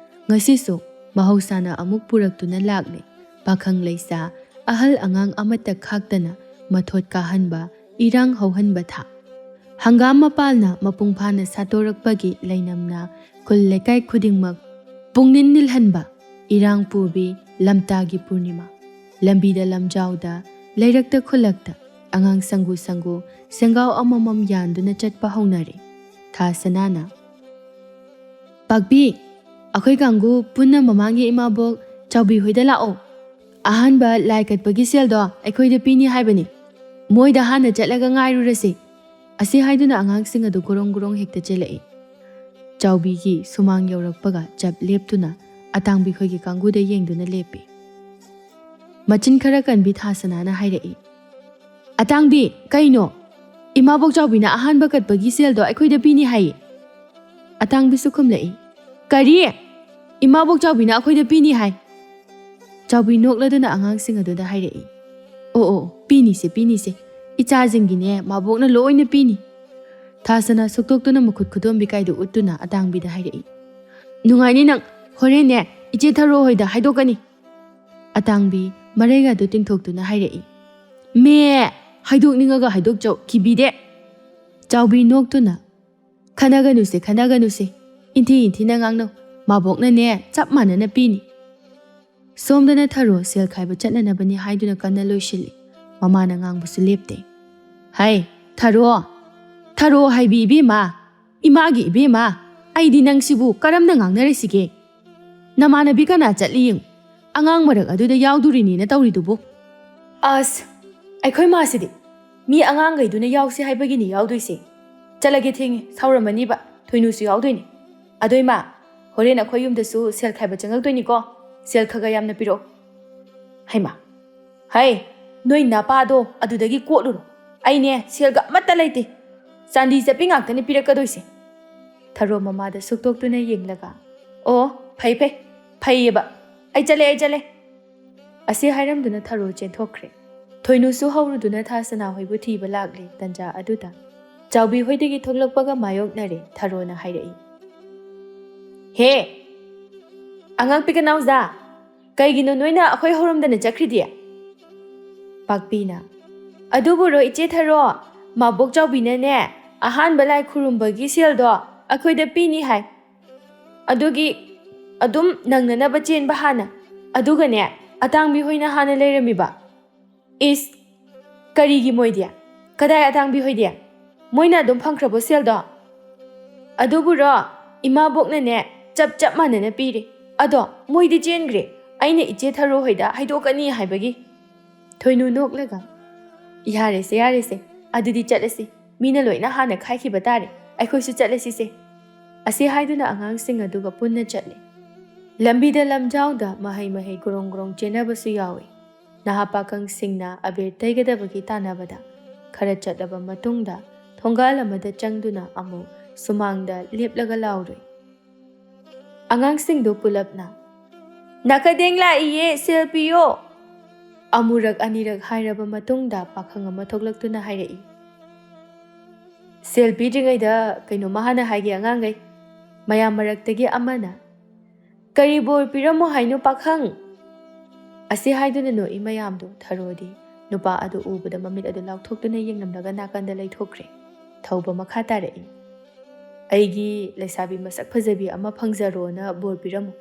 ꯉꯁꯤꯁꯨ ꯃꯍꯧꯁꯥꯅ ꯑꯃꯨꯛ ꯄꯨꯔꯛꯇꯨꯅ ꯂꯥꯛꯂꯦ꯫ ꯄꯥꯈꯪ ꯂꯩꯁꯥ, ꯑꯍꯜ ꯑꯉꯥꯡ ꯑꯃꯠꯇ ꯈꯥꯛꯇꯅ ꯃꯊꯣꯠ ꯀꯥꯍꯟꯕ, ꯏꯔꯥꯡ ꯍꯧꯍꯟꯕ ꯊꯥ꯫ ꯍꯪꯒꯥꯝ ꯃꯄꯥꯜꯅ ꯃꯄꯨꯡ ꯐꯥꯅ ꯁꯥꯠꯇꯣꯔꯛꯄꯒꯤ ꯂꯩꯅꯝꯅ ꯈꯨꯜ ꯂꯩꯀꯥꯏ ꯈꯨꯗꯤꯡꯃꯛ ꯄꯨꯡꯅꯤꯟ ꯅꯤꯜꯍꯟꯕ, ꯏꯔꯥꯡ ꯄꯨꯕꯤ, ꯂꯝꯇꯥꯒꯤ ꯄꯨꯔꯅꯤꯃꯥ꯫ ꯂꯝꯕꯤꯗ ꯂꯝꯖꯥꯎꯗ, ꯂꯩꯔꯛꯇ ꯈꯨꯜꯂꯛꯇ, ꯑꯉꯥꯡ ꯁꯪꯒꯨ ꯁꯪꯒꯨ, ꯁꯦꯡꯒꯥꯎ ꯑꯃꯃꯝ ꯌꯥꯟꯗꯨꯅ ꯆꯠꯄ ꯍꯧꯅꯔꯦ꯫ ꯊꯥ ꯁꯅꯥꯅ, "ꯄꯥꯛꯄꯤ, ꯑꯩꯈꯣꯏ ꯀꯥꯡꯕꯨ ꯄꯨꯟꯅ ꯃꯃꯥꯡꯒꯤ ꯏꯃꯥꯕꯣꯛ ꯆꯥꯎꯕꯤ ꯍꯣꯏꯗ ꯂꯥꯛꯑꯣ꯫ ꯑꯍꯥꯟꯕ ꯂꯥꯏ ꯀꯠꯄꯒꯤ ꯁꯦꯜꯗꯣ ꯑꯩꯈꯣꯏꯗ ꯄꯤꯅꯤ ꯍꯥꯏꯕꯅꯤ꯫ ꯃꯣꯏꯗ ꯍꯥꯟꯅ ꯆꯠꯂꯒ ꯉꯥꯏꯔꯨꯔꯁꯤ"꯫ ꯑꯁꯤ ꯍꯥꯏꯗꯨꯅ ꯑꯉꯥꯡꯁꯤꯡ ꯑꯗꯨ ꯒꯣꯔꯣꯡ ꯒꯣꯔꯣꯡ ꯍꯦꯛꯇ ꯆꯦꯜꯂꯛꯏ꯫ ꯆꯥꯎꯕꯤꯒꯤ ꯁꯨꯃꯥꯡ ꯌꯧꯔꯛꯄꯒ ꯆꯞ ꯂꯦꯞꯇꯨꯅ ꯑꯇꯥꯡꯕꯤ ꯈꯣꯏꯒꯤ ꯀꯥꯡꯕꯨꯗ ꯌꯦꯡꯗꯨꯅ ꯂꯦꯞꯄꯤ꯫ ꯃꯆꯤꯟ ꯈꯔ ꯀꯟꯕꯤ ꯊꯥ ꯁꯅꯥꯅ ꯍꯥꯏꯔꯛꯏ, "ꯑꯇꯥꯡꯕꯤ, ꯀꯩꯅꯣ? ꯏꯃꯥꯕꯣꯛ ꯆꯥꯎꯕꯤꯅ ꯑꯍꯥꯟꯕ ꯀꯠꯄꯒꯤ ꯁꯦꯜꯗꯣ ꯑꯩꯈꯣꯏꯗ ꯄꯤꯅꯤ ꯍꯥꯏꯌꯦ"꯫ ꯑꯇꯥꯡꯕꯤꯁꯨ ꯈꯨꯝꯂꯛꯏ, "ꯀꯔꯤ? ꯏꯃꯥꯕꯣꯛ ꯆꯥꯎꯕꯤꯅ ꯑꯩꯈꯣꯏꯗ ꯄꯤꯅꯤ ꯍꯥꯏ?" ꯆꯥꯎꯕꯤ ꯅꯣꯛꯂꯗꯨꯅ ꯑꯉꯥꯡꯁꯤꯡ ꯑꯗꯨꯗ ꯍꯥꯏꯔꯛꯏ, "ꯑꯣ, ꯑꯣ, ꯄꯤꯅꯤꯁꯦ, ꯄꯤꯅꯤꯁꯦ꯫ ꯏꯆꯥꯁꯤꯡꯒꯤꯅꯦ, ꯃꯥꯕꯣꯛꯅ ꯂꯣꯏꯅ ꯄꯤꯅꯤ"꯫ ꯊꯥ ꯁꯅꯥ ꯁꯨꯛꯇꯣꯛꯇꯨꯅ ꯃꯈꯨꯠ ꯈꯨꯗꯣꯝꯕꯤ ꯀꯥꯏꯗꯨ ꯎꯠꯇꯨꯅ ꯑꯇꯥꯡꯕꯤꯗ ꯍꯥꯏꯔꯛꯏ, "ꯅꯨꯡꯉꯥꯏꯅꯤ ꯅꯪ, ꯍꯣꯔꯦꯟꯅꯦ ꯏꯆꯦ ꯊꯔꯣ ꯍꯣꯏꯗ ꯍꯥꯏꯗꯣꯛꯀꯅꯤ"꯫ ꯑꯇꯥꯡꯕꯤ ꯃꯔꯩꯒꯗꯨ ꯇꯤꯡꯊꯣꯛꯇꯨꯅ ꯍꯥꯏꯔꯛꯏ, "ꯃꯦ, ꯍꯥꯏꯗꯣꯛꯅꯤꯡꯉꯒ ꯍꯥꯏꯗꯣꯛꯆꯧ, ꯀꯤꯕꯤꯗꯦ"꯫ ꯆꯥꯎꯕꯤ ꯅꯣꯛꯇꯨꯅ, "ꯈꯟꯅꯒꯅꯨꯁꯦ, ꯈꯟꯅꯒꯅꯨꯁꯦ, ꯏꯟꯊꯤ ꯏꯟꯊꯤꯅ ꯉꯥꯡꯅꯧ, ꯃꯥꯕꯣꯛꯅꯅꯦ ꯆꯞ ꯃꯥꯟꯅꯅ ꯄꯤꯅꯤ"꯫ ꯁꯣꯝꯗꯅ ꯊꯔꯣ ꯁꯦꯜ ꯈꯥꯏꯕ ꯆꯠꯅꯅꯕꯅꯤ ꯍꯥꯏꯗꯨꯅ ꯀꯟꯅ ꯂꯣꯏꯁꯤꯜꯂꯤ꯫ ꯃꯃꯥꯅ ꯉꯥꯡꯕꯁꯨ ꯂꯦꯞꯇꯦ꯫ "ꯍꯥꯏ, ꯊꯔꯣ! ꯊꯔꯣ ꯍꯥꯏꯕꯤ ꯏꯕꯦꯝꯃ! ꯏꯃꯥꯒꯤ ꯏꯕꯦꯝꯃ! ꯑꯩꯗꯤ ꯅꯪꯁꯤꯕꯨ ꯀꯔꯝꯅ ꯉꯥꯡꯅꯔꯁꯤꯒꯦ? ꯅꯃꯥꯟꯅꯕꯤ ꯀꯅꯥ ꯆꯠꯂꯤ ꯌꯦꯡꯉꯨ꯫ ꯑꯉꯥꯡ ꯃꯔꯛ ꯑꯗꯨꯗ ꯌꯥꯎꯗꯣꯔꯤꯅꯦꯅ ꯇꯧꯔꯤꯗꯨꯕꯨ?" "ꯑꯁ, ꯑꯩꯈꯣꯏ ꯃꯥꯁꯤꯗꯤ ꯃꯤ ꯑꯉꯥꯡꯈꯩꯗꯨꯅ ꯌꯥꯎꯁꯤ ꯍꯥꯏꯕꯒꯤꯅꯤ ꯌꯥꯎꯗꯣꯏꯁꯦ꯫ ꯆꯠꯂꯒꯦ, ꯊꯦꯡꯉꯦ, ꯁꯥꯎꯔꯝꯃꯅꯤꯕ, ꯊꯣꯏꯅꯨꯁꯨ ꯌꯥꯎꯗꯣꯏꯅꯦ꯫ ꯑꯗꯣ ꯏꯃꯥ, ꯍꯣꯔꯦꯟ ꯑꯩꯈꯣꯏ ꯌꯨꯝꯗꯁꯨ ꯁꯦꯜ ꯈꯥꯏꯕ ꯆꯪꯉꯛꯇꯣꯏꯅꯤꯀꯣ, ꯁꯦꯜ ꯈꯔ ꯈꯔ ꯌꯥꯝꯅ ꯄꯤꯔꯛꯑꯣ"꯫ "ꯍꯩꯃꯥ, ꯍꯩ, ꯅꯣꯏ ꯅꯄꯥꯗꯣ ꯑꯗꯨꯗꯒꯤ ꯀꯣꯠꯂꯨꯔꯣ꯫ ꯑꯩꯅꯦ ꯁꯦꯜꯒ ꯑꯃꯠꯇ ꯂꯩꯇꯦ, ꯆꯥꯟꯗꯤ ꯆꯠꯄꯤ ꯉꯥꯛꯇꯅꯤ ꯄꯤꯔꯛꯀꯗꯣꯏꯁꯦ"꯫ ꯊꯔꯣ ꯃꯃꯥꯗ ꯁꯨꯛꯇꯣꯛꯇꯨꯅ ꯌꯦꯡꯂꯒ, "ꯑꯣ, ꯐꯩ ꯐꯩ, ꯐꯩꯌꯦꯕ, ꯑꯩ ꯆꯠꯂꯦ, ꯑꯩ ꯆꯠꯂꯦ"꯫ ꯑꯁꯤ ꯍꯥꯏꯔꯝꯗꯨꯅ ꯊꯔꯣ ꯆꯦꯟꯊꯣꯛꯈ꯭ꯔꯦ꯫ ꯊꯣꯏꯅꯨꯁꯨ ꯍꯧꯔꯨꯗꯨꯅ ꯊꯥ ꯁꯅꯥ ꯍꯣꯏꯕꯨ ꯊꯤꯕ ꯂꯥꯛꯂꯦ꯫ ꯇꯟꯖꯥ ꯑꯗꯨꯗ ꯆꯥꯎꯕꯤ ꯍꯣꯏꯗꯒꯤ ꯊꯣꯛꯂꯛꯄꯒ ꯃꯥꯌꯣꯛꯅꯔꯦ꯫ ꯊꯔꯣꯅ ꯍꯥꯏꯔꯛꯏ, "ꯍꯦ, ꯑꯉꯥꯡ ꯄꯤꯀꯅꯥꯎꯖꯥ, ꯀꯩꯒꯤꯅꯣ ꯅꯣꯏꯅ ꯑꯩꯈꯣꯏ ꯍꯧꯔꯝꯗꯅ ꯆꯠꯈ꯭ꯔꯤꯗꯤ?" ꯄꯥꯛꯄꯤꯅ, "ꯑꯗꯨꯕꯨꯔꯣ ꯏꯆꯦ ꯊꯔꯣ, ꯃꯥꯕꯣꯛ ꯆꯥꯎꯕꯤꯅꯅꯦ ꯑꯍꯥꯟꯕ ꯂꯥꯏ ꯈꯨꯔꯨꯝꯕꯒꯤ ꯁꯦꯜꯗꯣ ꯑꯩꯈꯣꯏꯗ ꯄꯤꯅꯤ ꯍꯥꯏ꯫ ꯑꯗꯨꯒꯤ ꯑꯗꯨꯝ ꯅꯪꯅꯅꯕ ꯆꯦꯟꯕ ꯍꯥꯟꯅ꯫ ꯑꯗꯨꯒꯅꯦ, ꯑꯇꯥꯡꯕꯤ ꯍꯣꯏꯅ ꯍꯥꯟꯅ ꯂꯩꯔꯝꯃꯤꯕ꯫ ꯏꯁ, ꯀꯔꯤꯒꯤ ꯃꯣꯏꯗꯤ? ꯀꯗꯥꯏ ꯑꯇꯥꯡꯕꯤ ꯍꯣꯏꯗꯤ? ꯃꯣꯏꯅ ꯑꯗꯨꯝ ꯐꯪꯈ꯭ꯔꯕꯣ ꯁꯦꯜꯗꯣ? ꯑꯗꯨꯕꯨꯔꯣ, ꯏꯃꯥꯕꯣꯛꯅꯅꯦ ꯆꯞ ꯆꯞ ꯃꯥꯟꯅꯅ ꯄꯤꯔꯦ꯫ ꯑꯗꯣ ꯃꯣꯏꯗꯤ ꯆꯦꯟꯈ꯭ꯔꯦ, ꯑꯩꯅ ꯏꯆꯦ ꯊꯔꯣ ꯍꯣꯏꯗ ꯍꯥꯏꯗꯣꯛꯀꯅꯤ ꯍꯥꯏꯕꯒꯤ꯫ ꯊꯣꯏꯅꯨ ꯅꯣꯛꯂꯒ, "ꯌꯥꯔꯦꯁꯦ, ꯌꯥꯔꯦꯁꯦ, ꯑꯗꯨꯗꯤ ꯆꯠꯂꯁꯤ꯫ ꯃꯤꯅ ꯂꯣꯏꯅ ꯍꯥꯟꯅ ꯈꯥꯏꯈꯤꯕ ꯇꯥꯔꯦ, ꯑꯩꯈꯣꯏꯁꯨ ꯆꯠꯂꯁꯤꯁꯦ"꯫ ꯑꯁꯤ ꯍꯥꯏꯗꯨꯅ ꯑꯉꯥꯡꯁꯤꯡ ꯑꯗꯨꯒ ꯄꯨꯟꯅ ꯆꯠꯂꯤ꯫ ꯂꯝꯕꯤꯗ ꯂꯝꯖꯥꯎꯗ ꯃꯍꯩ ꯃꯍꯩ ꯒ꯭ꯔꯣꯡ ꯒ꯭ꯔꯣꯡ ꯆꯦꯟꯅꯕꯁꯨ ꯌꯥꯎꯏ꯫ ꯅꯍꯥ ꯄꯥꯈꯪꯁꯤꯡꯅ ꯑꯕꯦꯔ ꯇꯩꯒꯗꯕꯒꯤ ꯇꯥꯟꯅꯕꯗ ꯈꯔ ꯆꯠꯂꯕ ꯃꯇꯨꯡꯗ ꯊꯣꯡꯒꯥꯜ ꯑꯃꯗ ꯆꯪꯗꯨꯅ ꯑꯃꯨꯛ ꯁꯨꯃꯥꯡꯗ ꯂꯦꯞꯂꯒ ꯂꯥꯎꯔꯨꯏ꯫ ꯑꯉꯥꯡꯁꯤꯡꯗꯨ ꯄꯨꯂꯞꯅ, "ꯅꯥꯀꯗꯦꯡ ꯂꯥꯛꯏꯌꯦ, ꯁꯦꯜ ꯄꯤꯌꯣ!" ꯑꯃꯨꯔꯛ ꯑꯅꯤꯔꯛ ꯍꯥꯏꯔꯕ ꯃꯇꯨꯡꯗ ꯄꯥꯈꯪ ꯑꯃ ꯊꯣꯛꯂꯛꯇꯨꯅ ꯍꯥꯏꯔꯛꯏ, "ꯁꯦꯜ ꯄꯤꯗ꯭ꯔꯤꯉꯩꯗ ꯀꯩꯅꯣꯝꯃ ꯍꯥꯟꯅ ꯍꯥꯏꯒꯦ ꯑꯉꯥꯡꯈꯩ"꯫ ꯃꯌꯥꯝ ꯃꯔꯛꯇꯒꯤ ꯑꯃꯅ, "ꯀꯔꯤ ꯕꯣꯔ ꯄꯤꯔꯝꯃꯣ ꯍꯥꯏꯅꯣ ꯄꯥꯈꯪ?" ꯑꯁꯤ ꯍꯥꯏꯗꯨꯅ ꯅꯣꯛꯏ ꯃꯌꯥꯝꯗꯨ ꯊꯔꯣꯗꯤ ꯅꯨꯄꯥ ꯑꯗꯨ ꯎꯕꯗ ꯃꯃꯤꯠ ꯑꯗꯨ ꯂꯥꯎꯊꯣꯛꯇꯨꯅ ꯌꯦꯡꯂꯝꯂꯒ ꯅꯥꯀꯟꯗ ꯂꯩꯊꯣꯛꯈ꯭ꯔꯦ꯫ ꯊꯧꯕ ꯃꯈꯥ ꯇꯥꯔꯛꯏ, "ꯑꯩꯒꯤ ꯂꯩꯁꯥꯕꯤ ꯃꯁꯛ ꯐꯖꯕꯤ ꯑꯃ ꯐꯪꯖꯔꯣꯅ ꯕꯣꯔ ꯄꯤꯔꯝꯃꯨ꯫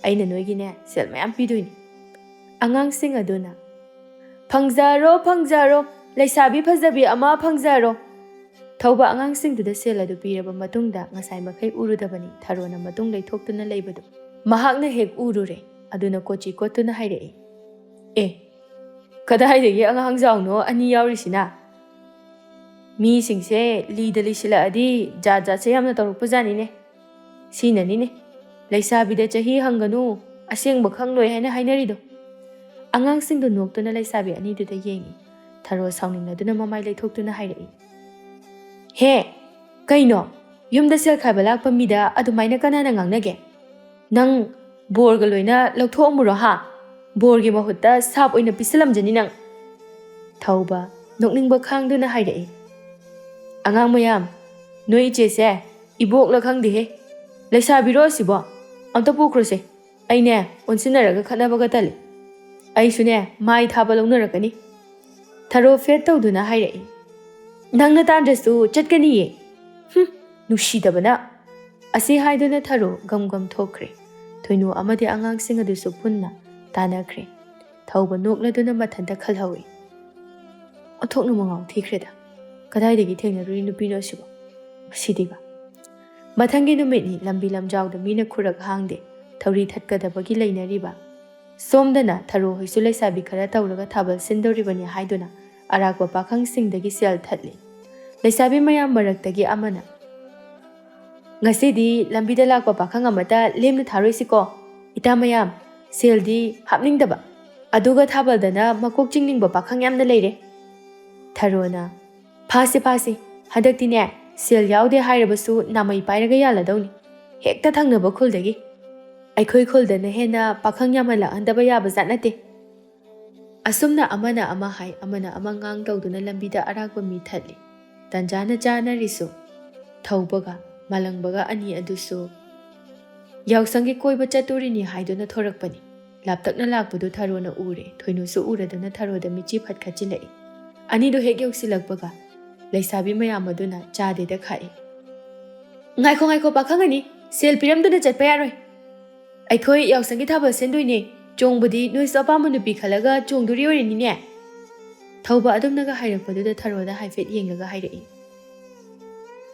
ꯑꯩꯅ ꯅꯣꯏꯒꯤꯅꯦ ꯁꯦꯜ ꯃꯌꯥꯝ ꯄꯤꯗꯣꯏꯅꯤ"꯫ ꯑꯉꯥꯡꯁꯤꯡ ꯑꯗꯨꯅ, "ꯐꯪꯖꯔꯣ, ꯐꯪꯖꯔꯣ, ꯂꯩꯁꯥꯕꯤ ꯐꯖꯕꯤ ꯑꯃ ꯐꯪꯖꯔꯣ"꯫ ꯊꯧꯕ ꯑꯉꯥꯡꯁꯤꯡꯗꯨꯗ ꯁꯦꯜ ꯑꯗꯨ ꯄꯤꯔꯕ ꯃꯇꯨꯡꯗ ꯉꯁꯥꯏ ꯃꯈꯩ ꯎꯔꯨꯗꯕꯅꯤ ꯊꯔꯣꯅ ꯃꯇꯨꯡ ꯂꯩꯊꯣꯛꯇꯨꯅ ꯂꯩꯕꯗꯨ ꯃꯍꯥꯛꯅ ꯍꯦꯛ ꯎꯔꯨꯔꯦ꯫ ꯑꯗꯨꯅ ꯀꯣꯆꯤ ꯀꯣꯠꯇꯨꯅ ꯍꯥꯏꯔꯛꯏ, "ꯑꯦ, ꯀꯗꯥꯏꯗꯒꯤ ꯑꯉꯥꯡ ꯖꯥꯎꯅꯣ ꯑꯅꯤ ꯌꯥꯎꯔꯤꯁꯤꯅ? ꯃꯤꯁꯤꯡꯁꯦ ꯂꯤꯗ ꯂꯤꯁꯤꯜꯂꯛꯑꯗꯤ ꯖꯥꯠ ꯖꯥꯠꯁꯦ ꯌꯥꯝꯅ ꯇꯧꯔꯛꯄꯖꯥꯠꯅꯤꯅꯦ꯫ ꯁꯤꯅꯅꯤꯅꯦ ꯂꯩꯁꯥꯕꯤꯗ ꯆꯍꯤ ꯍꯪꯒꯅꯨ, ꯑꯁꯦꯡꯕ ꯈꯪꯂꯣꯏ ꯍꯥꯏꯅ ꯍꯥꯏꯅꯔꯤꯗꯣ"꯫ ꯑꯉꯥꯡꯁꯤꯡꯗꯨ ꯅꯣꯛꯇꯨꯅ ꯂꯩꯁꯥꯕꯤ ꯑꯅꯤꯗꯨꯗ ꯌꯦꯡꯏ꯫ ꯊꯔꯣ ꯁꯥꯎꯅꯤꯡꯂꯗꯨꯅ ꯃꯃꯥꯏ ꯂꯩꯊꯣꯛꯇꯨꯅ ꯍꯥꯏꯔꯛꯏ, "ꯍꯦ, ꯀꯩꯅꯣ? ꯌꯨꯝꯗ ꯁꯦꯜ ꯈꯥꯏꯕ ꯂꯥꯛꯄ ꯃꯤꯗ ꯑꯗꯨꯃꯥꯏꯅ ꯀꯅꯥꯅ ꯉꯥꯡꯅꯒꯦ? ꯅꯪ ꯕꯣꯔꯒ ꯂꯣꯏꯅ ꯂꯧꯊꯣꯛꯑꯝꯃꯨꯔꯣ ꯍꯥ? ꯕꯣꯔꯒꯤ ꯃꯍꯨꯠꯇ ꯁꯥꯞ ꯑꯣꯏꯅ ꯄꯤꯁꯜꯂꯝꯖꯅꯤ ꯅꯪ"꯫ ꯊꯧꯕ ꯅꯣꯛꯅꯤꯡꯕ ꯈꯥꯡꯗꯨꯅ ꯍꯥꯏꯔꯛꯏ, "ꯑꯉꯥꯡ ꯃꯌꯥꯝ, ꯅꯣꯏ ꯏꯆꯦꯁꯦ ꯏꯕꯣꯛꯂ ꯈꯪꯗꯦꯍꯦ꯫ ꯂꯩꯁꯥꯕꯤꯔꯣ ꯑꯁꯤꯕꯣ? ꯑꯝꯇ ꯄꯨꯈ꯭ꯔꯣꯁꯦ꯫ ꯑꯩꯅꯦ ꯑꯣꯟꯁꯤꯟꯅꯔꯒ ꯈꯠꯅꯕꯒ ꯇꯜꯂꯤ꯫ ꯑꯩꯁꯨꯅꯦ ꯃꯥꯏ ꯊꯥꯕ ꯂꯧꯅꯔꯛꯀꯅꯤ"꯫ ꯊꯔꯣ ꯐꯦꯠ ꯇꯧꯗꯨꯅ ꯍꯥꯏꯔꯛꯏ, "ꯅꯪꯅ ꯇꯥꯟꯗ꯭ꯔꯁꯨ ꯆꯠꯀꯅꯤꯌꯦ꯫ ꯍꯨꯝ, ꯅꯨꯡꯁꯤꯗꯕꯅ"꯫ ꯑꯁꯤ ꯍꯥꯏꯗꯨꯅ ꯊꯔꯣ ꯒꯝ ꯒꯝ ꯊꯣꯛꯈ꯭ꯔꯦ꯫ ꯊꯣꯏꯅꯨ ꯑꯃꯗꯤ ꯑꯉꯥꯡꯁꯤꯡ ꯑꯗꯨꯁꯨ ꯄꯨꯟꯅ ꯇꯥꯟꯅꯈ꯭ꯔꯦ꯫ ꯊꯧꯕ ꯅꯣꯛꯂꯗꯨꯅ ꯃꯊꯟꯇ ꯈꯜꯍꯧꯏ, "ꯑꯣꯟꯊꯣꯛꯅ ꯃꯉꯥꯎ ꯊꯤꯈ꯭ꯔꯦꯗ꯫ ꯀꯗꯥꯏꯗꯒꯤ ꯊꯦꯡꯅꯔꯨꯔꯤ ꯅꯨꯄꯤꯅꯣ ꯑꯁꯤꯕꯣ? ꯁꯤꯗꯤꯕ!" ꯃꯊꯪꯒꯤ ꯅꯨꯃꯤꯠꯅꯤ꯫ ꯂꯝꯕꯤ ꯂꯝꯖꯥꯎꯗ ꯃꯤꯅ ꯈꯨꯔꯛ ꯍꯥꯡꯗꯦ꯫ ꯊꯧꯔꯤ ꯊꯠꯀꯗꯕꯒꯤ ꯂꯩꯅꯔꯤꯕ꯫ ꯁꯣꯝꯗꯅ ꯊꯔꯣ ꯍꯣꯏꯁꯨ ꯂꯩꯁꯥꯕꯤ ꯈꯔ ꯇꯧꯔꯒ ꯊꯥꯕꯜ ꯁꯤꯟꯗꯧꯔꯤꯕꯅꯤ ꯍꯥꯏꯗꯨꯅ ꯑꯔꯥꯛꯄ ꯄꯥꯈꯪꯁꯤꯡꯗꯒꯤ ꯁꯦꯜ ꯊꯠꯂꯤ꯫ ꯂꯩꯁꯥꯕꯤ ꯃꯌꯥꯝ ꯃꯔꯛꯇꯒꯤ ꯑꯃꯅ, "ꯉꯁꯤꯗꯤ ꯂꯝꯕꯤꯗ ꯂꯥꯛꯄ ꯄꯥꯈꯪ ꯑꯃꯠꯇ ꯂꯦꯝꯅ ꯊꯥꯔꯣꯏꯁꯤꯀꯣ꯫ ꯏꯇꯥ ꯃꯌꯥꯝ, ꯁꯦꯜꯗꯤ ꯍꯥꯞꯅꯤꯡꯗꯕ, ꯑꯗꯨꯒ ꯊꯥꯕꯜꯗꯅ ꯃꯀꯣꯛ ꯆꯤꯡꯅꯤꯡꯕ ꯄꯥꯈꯪ ꯌꯥꯝꯅ ꯂꯩꯔꯦ꯫" ꯊꯔꯣꯅ, "ꯐꯥꯁꯤ, ꯐꯥꯁꯤ, ꯍꯟꯗꯛꯇꯤꯅꯦ, ꯁꯦꯜ ꯌꯥꯎꯗꯦ ꯍꯥꯏꯔꯕꯁꯨ ꯅꯥꯃꯩ ꯄꯥꯏꯔꯒ ꯌꯥꯜꯂꯗꯧꯅꯤ꯫ ꯍꯦꯛꯇ ꯊꯪꯅꯕ ꯈꯨꯜꯗꯒꯤ꯫ ꯑꯩꯈꯣꯏ ꯈꯨꯜꯗꯅ ꯍꯦꯟꯅ ꯄꯥꯈꯪ ꯌꯥꯝꯍꯜꯂꯛꯍꯟꯗꯕ ꯌꯥꯕ ꯖꯥꯠ ꯅꯠꯇꯦ꯫" ꯑꯁꯨꯝꯅ ꯑꯃꯅ ꯑꯃ ꯍꯥꯏ, ꯑꯃꯅ ꯑꯃ ꯉꯥꯡ ꯇꯧꯗꯨꯅ ꯂꯝꯕꯤꯗ ꯑꯔꯥꯛꯄ ꯃꯤ ꯊꯠꯂꯤ꯫ ꯇꯟꯖꯥꯅ ꯆꯥꯅꯔꯤꯁꯨ, ꯊꯧꯕꯒ ꯃꯥꯂꯪꯕꯒ ꯑꯅꯤ ꯑꯗꯨꯁꯨ ꯌꯥꯎꯁꯪꯒꯤ ꯀꯣꯏꯕ ꯆꯠꯇꯣꯔꯤꯅꯤ ꯍꯥꯏꯗꯨꯅ ꯊꯣꯔꯛꯄꯅꯤ꯫ ꯂꯥꯞꯇꯛꯅ ꯂꯥꯛꯄꯗꯨ ꯊꯔꯣꯅ ꯎꯔꯦ꯫ ꯊꯣꯏꯅꯨꯁꯨ ꯎꯔꯗꯨꯅ ꯊꯔꯣꯗ ꯃꯤꯠꯆꯤ ꯐꯠ ꯈꯠꯆꯤꯜꯂꯛꯏ꯫ ꯑꯅꯤꯗꯨ ꯍꯦꯛ ꯌꯧꯁꯤꯜꯂꯛꯄꯒ ꯂꯩꯁꯥꯕꯤ ꯃꯌꯥꯝ ꯑꯗꯨꯅ ꯆꯥꯗꯦꯗ ꯈꯥꯛꯏ꯫ "ꯉꯥꯏꯈꯣ, ꯉꯥꯏꯈꯣ, ꯄꯥꯈꯪ ꯑꯅꯤ, ꯁꯦꯜ ꯄꯤꯔꯝꯗꯅ ꯆꯠꯄ ꯌꯥꯔꯣꯏ꯫ ꯑꯩꯈꯣꯏ ꯌꯥꯎꯁꯪꯒꯤ ꯊꯥꯕꯜ ꯁꯤꯟꯗꯣꯏꯅꯦ꯫ ꯆꯣꯡꯕꯗꯤ ꯅꯣꯏꯁꯨ ꯑꯄꯥꯝꯕ ꯅꯨꯄꯤ ꯈꯜꯂꯒ ꯆꯣꯡꯗꯣꯔꯤ ꯑꯣꯏꯔꯅꯤꯅꯦ꯫" ꯊꯧꯕ ꯑꯗꯨꯝꯅꯒ ꯍꯥꯏꯔꯛꯄꯗꯨꯗ ꯊꯔꯣꯗ ꯍꯥꯏꯐꯦꯠ ꯌꯦꯡꯂꯒ ꯍꯥꯏꯔꯛꯏ,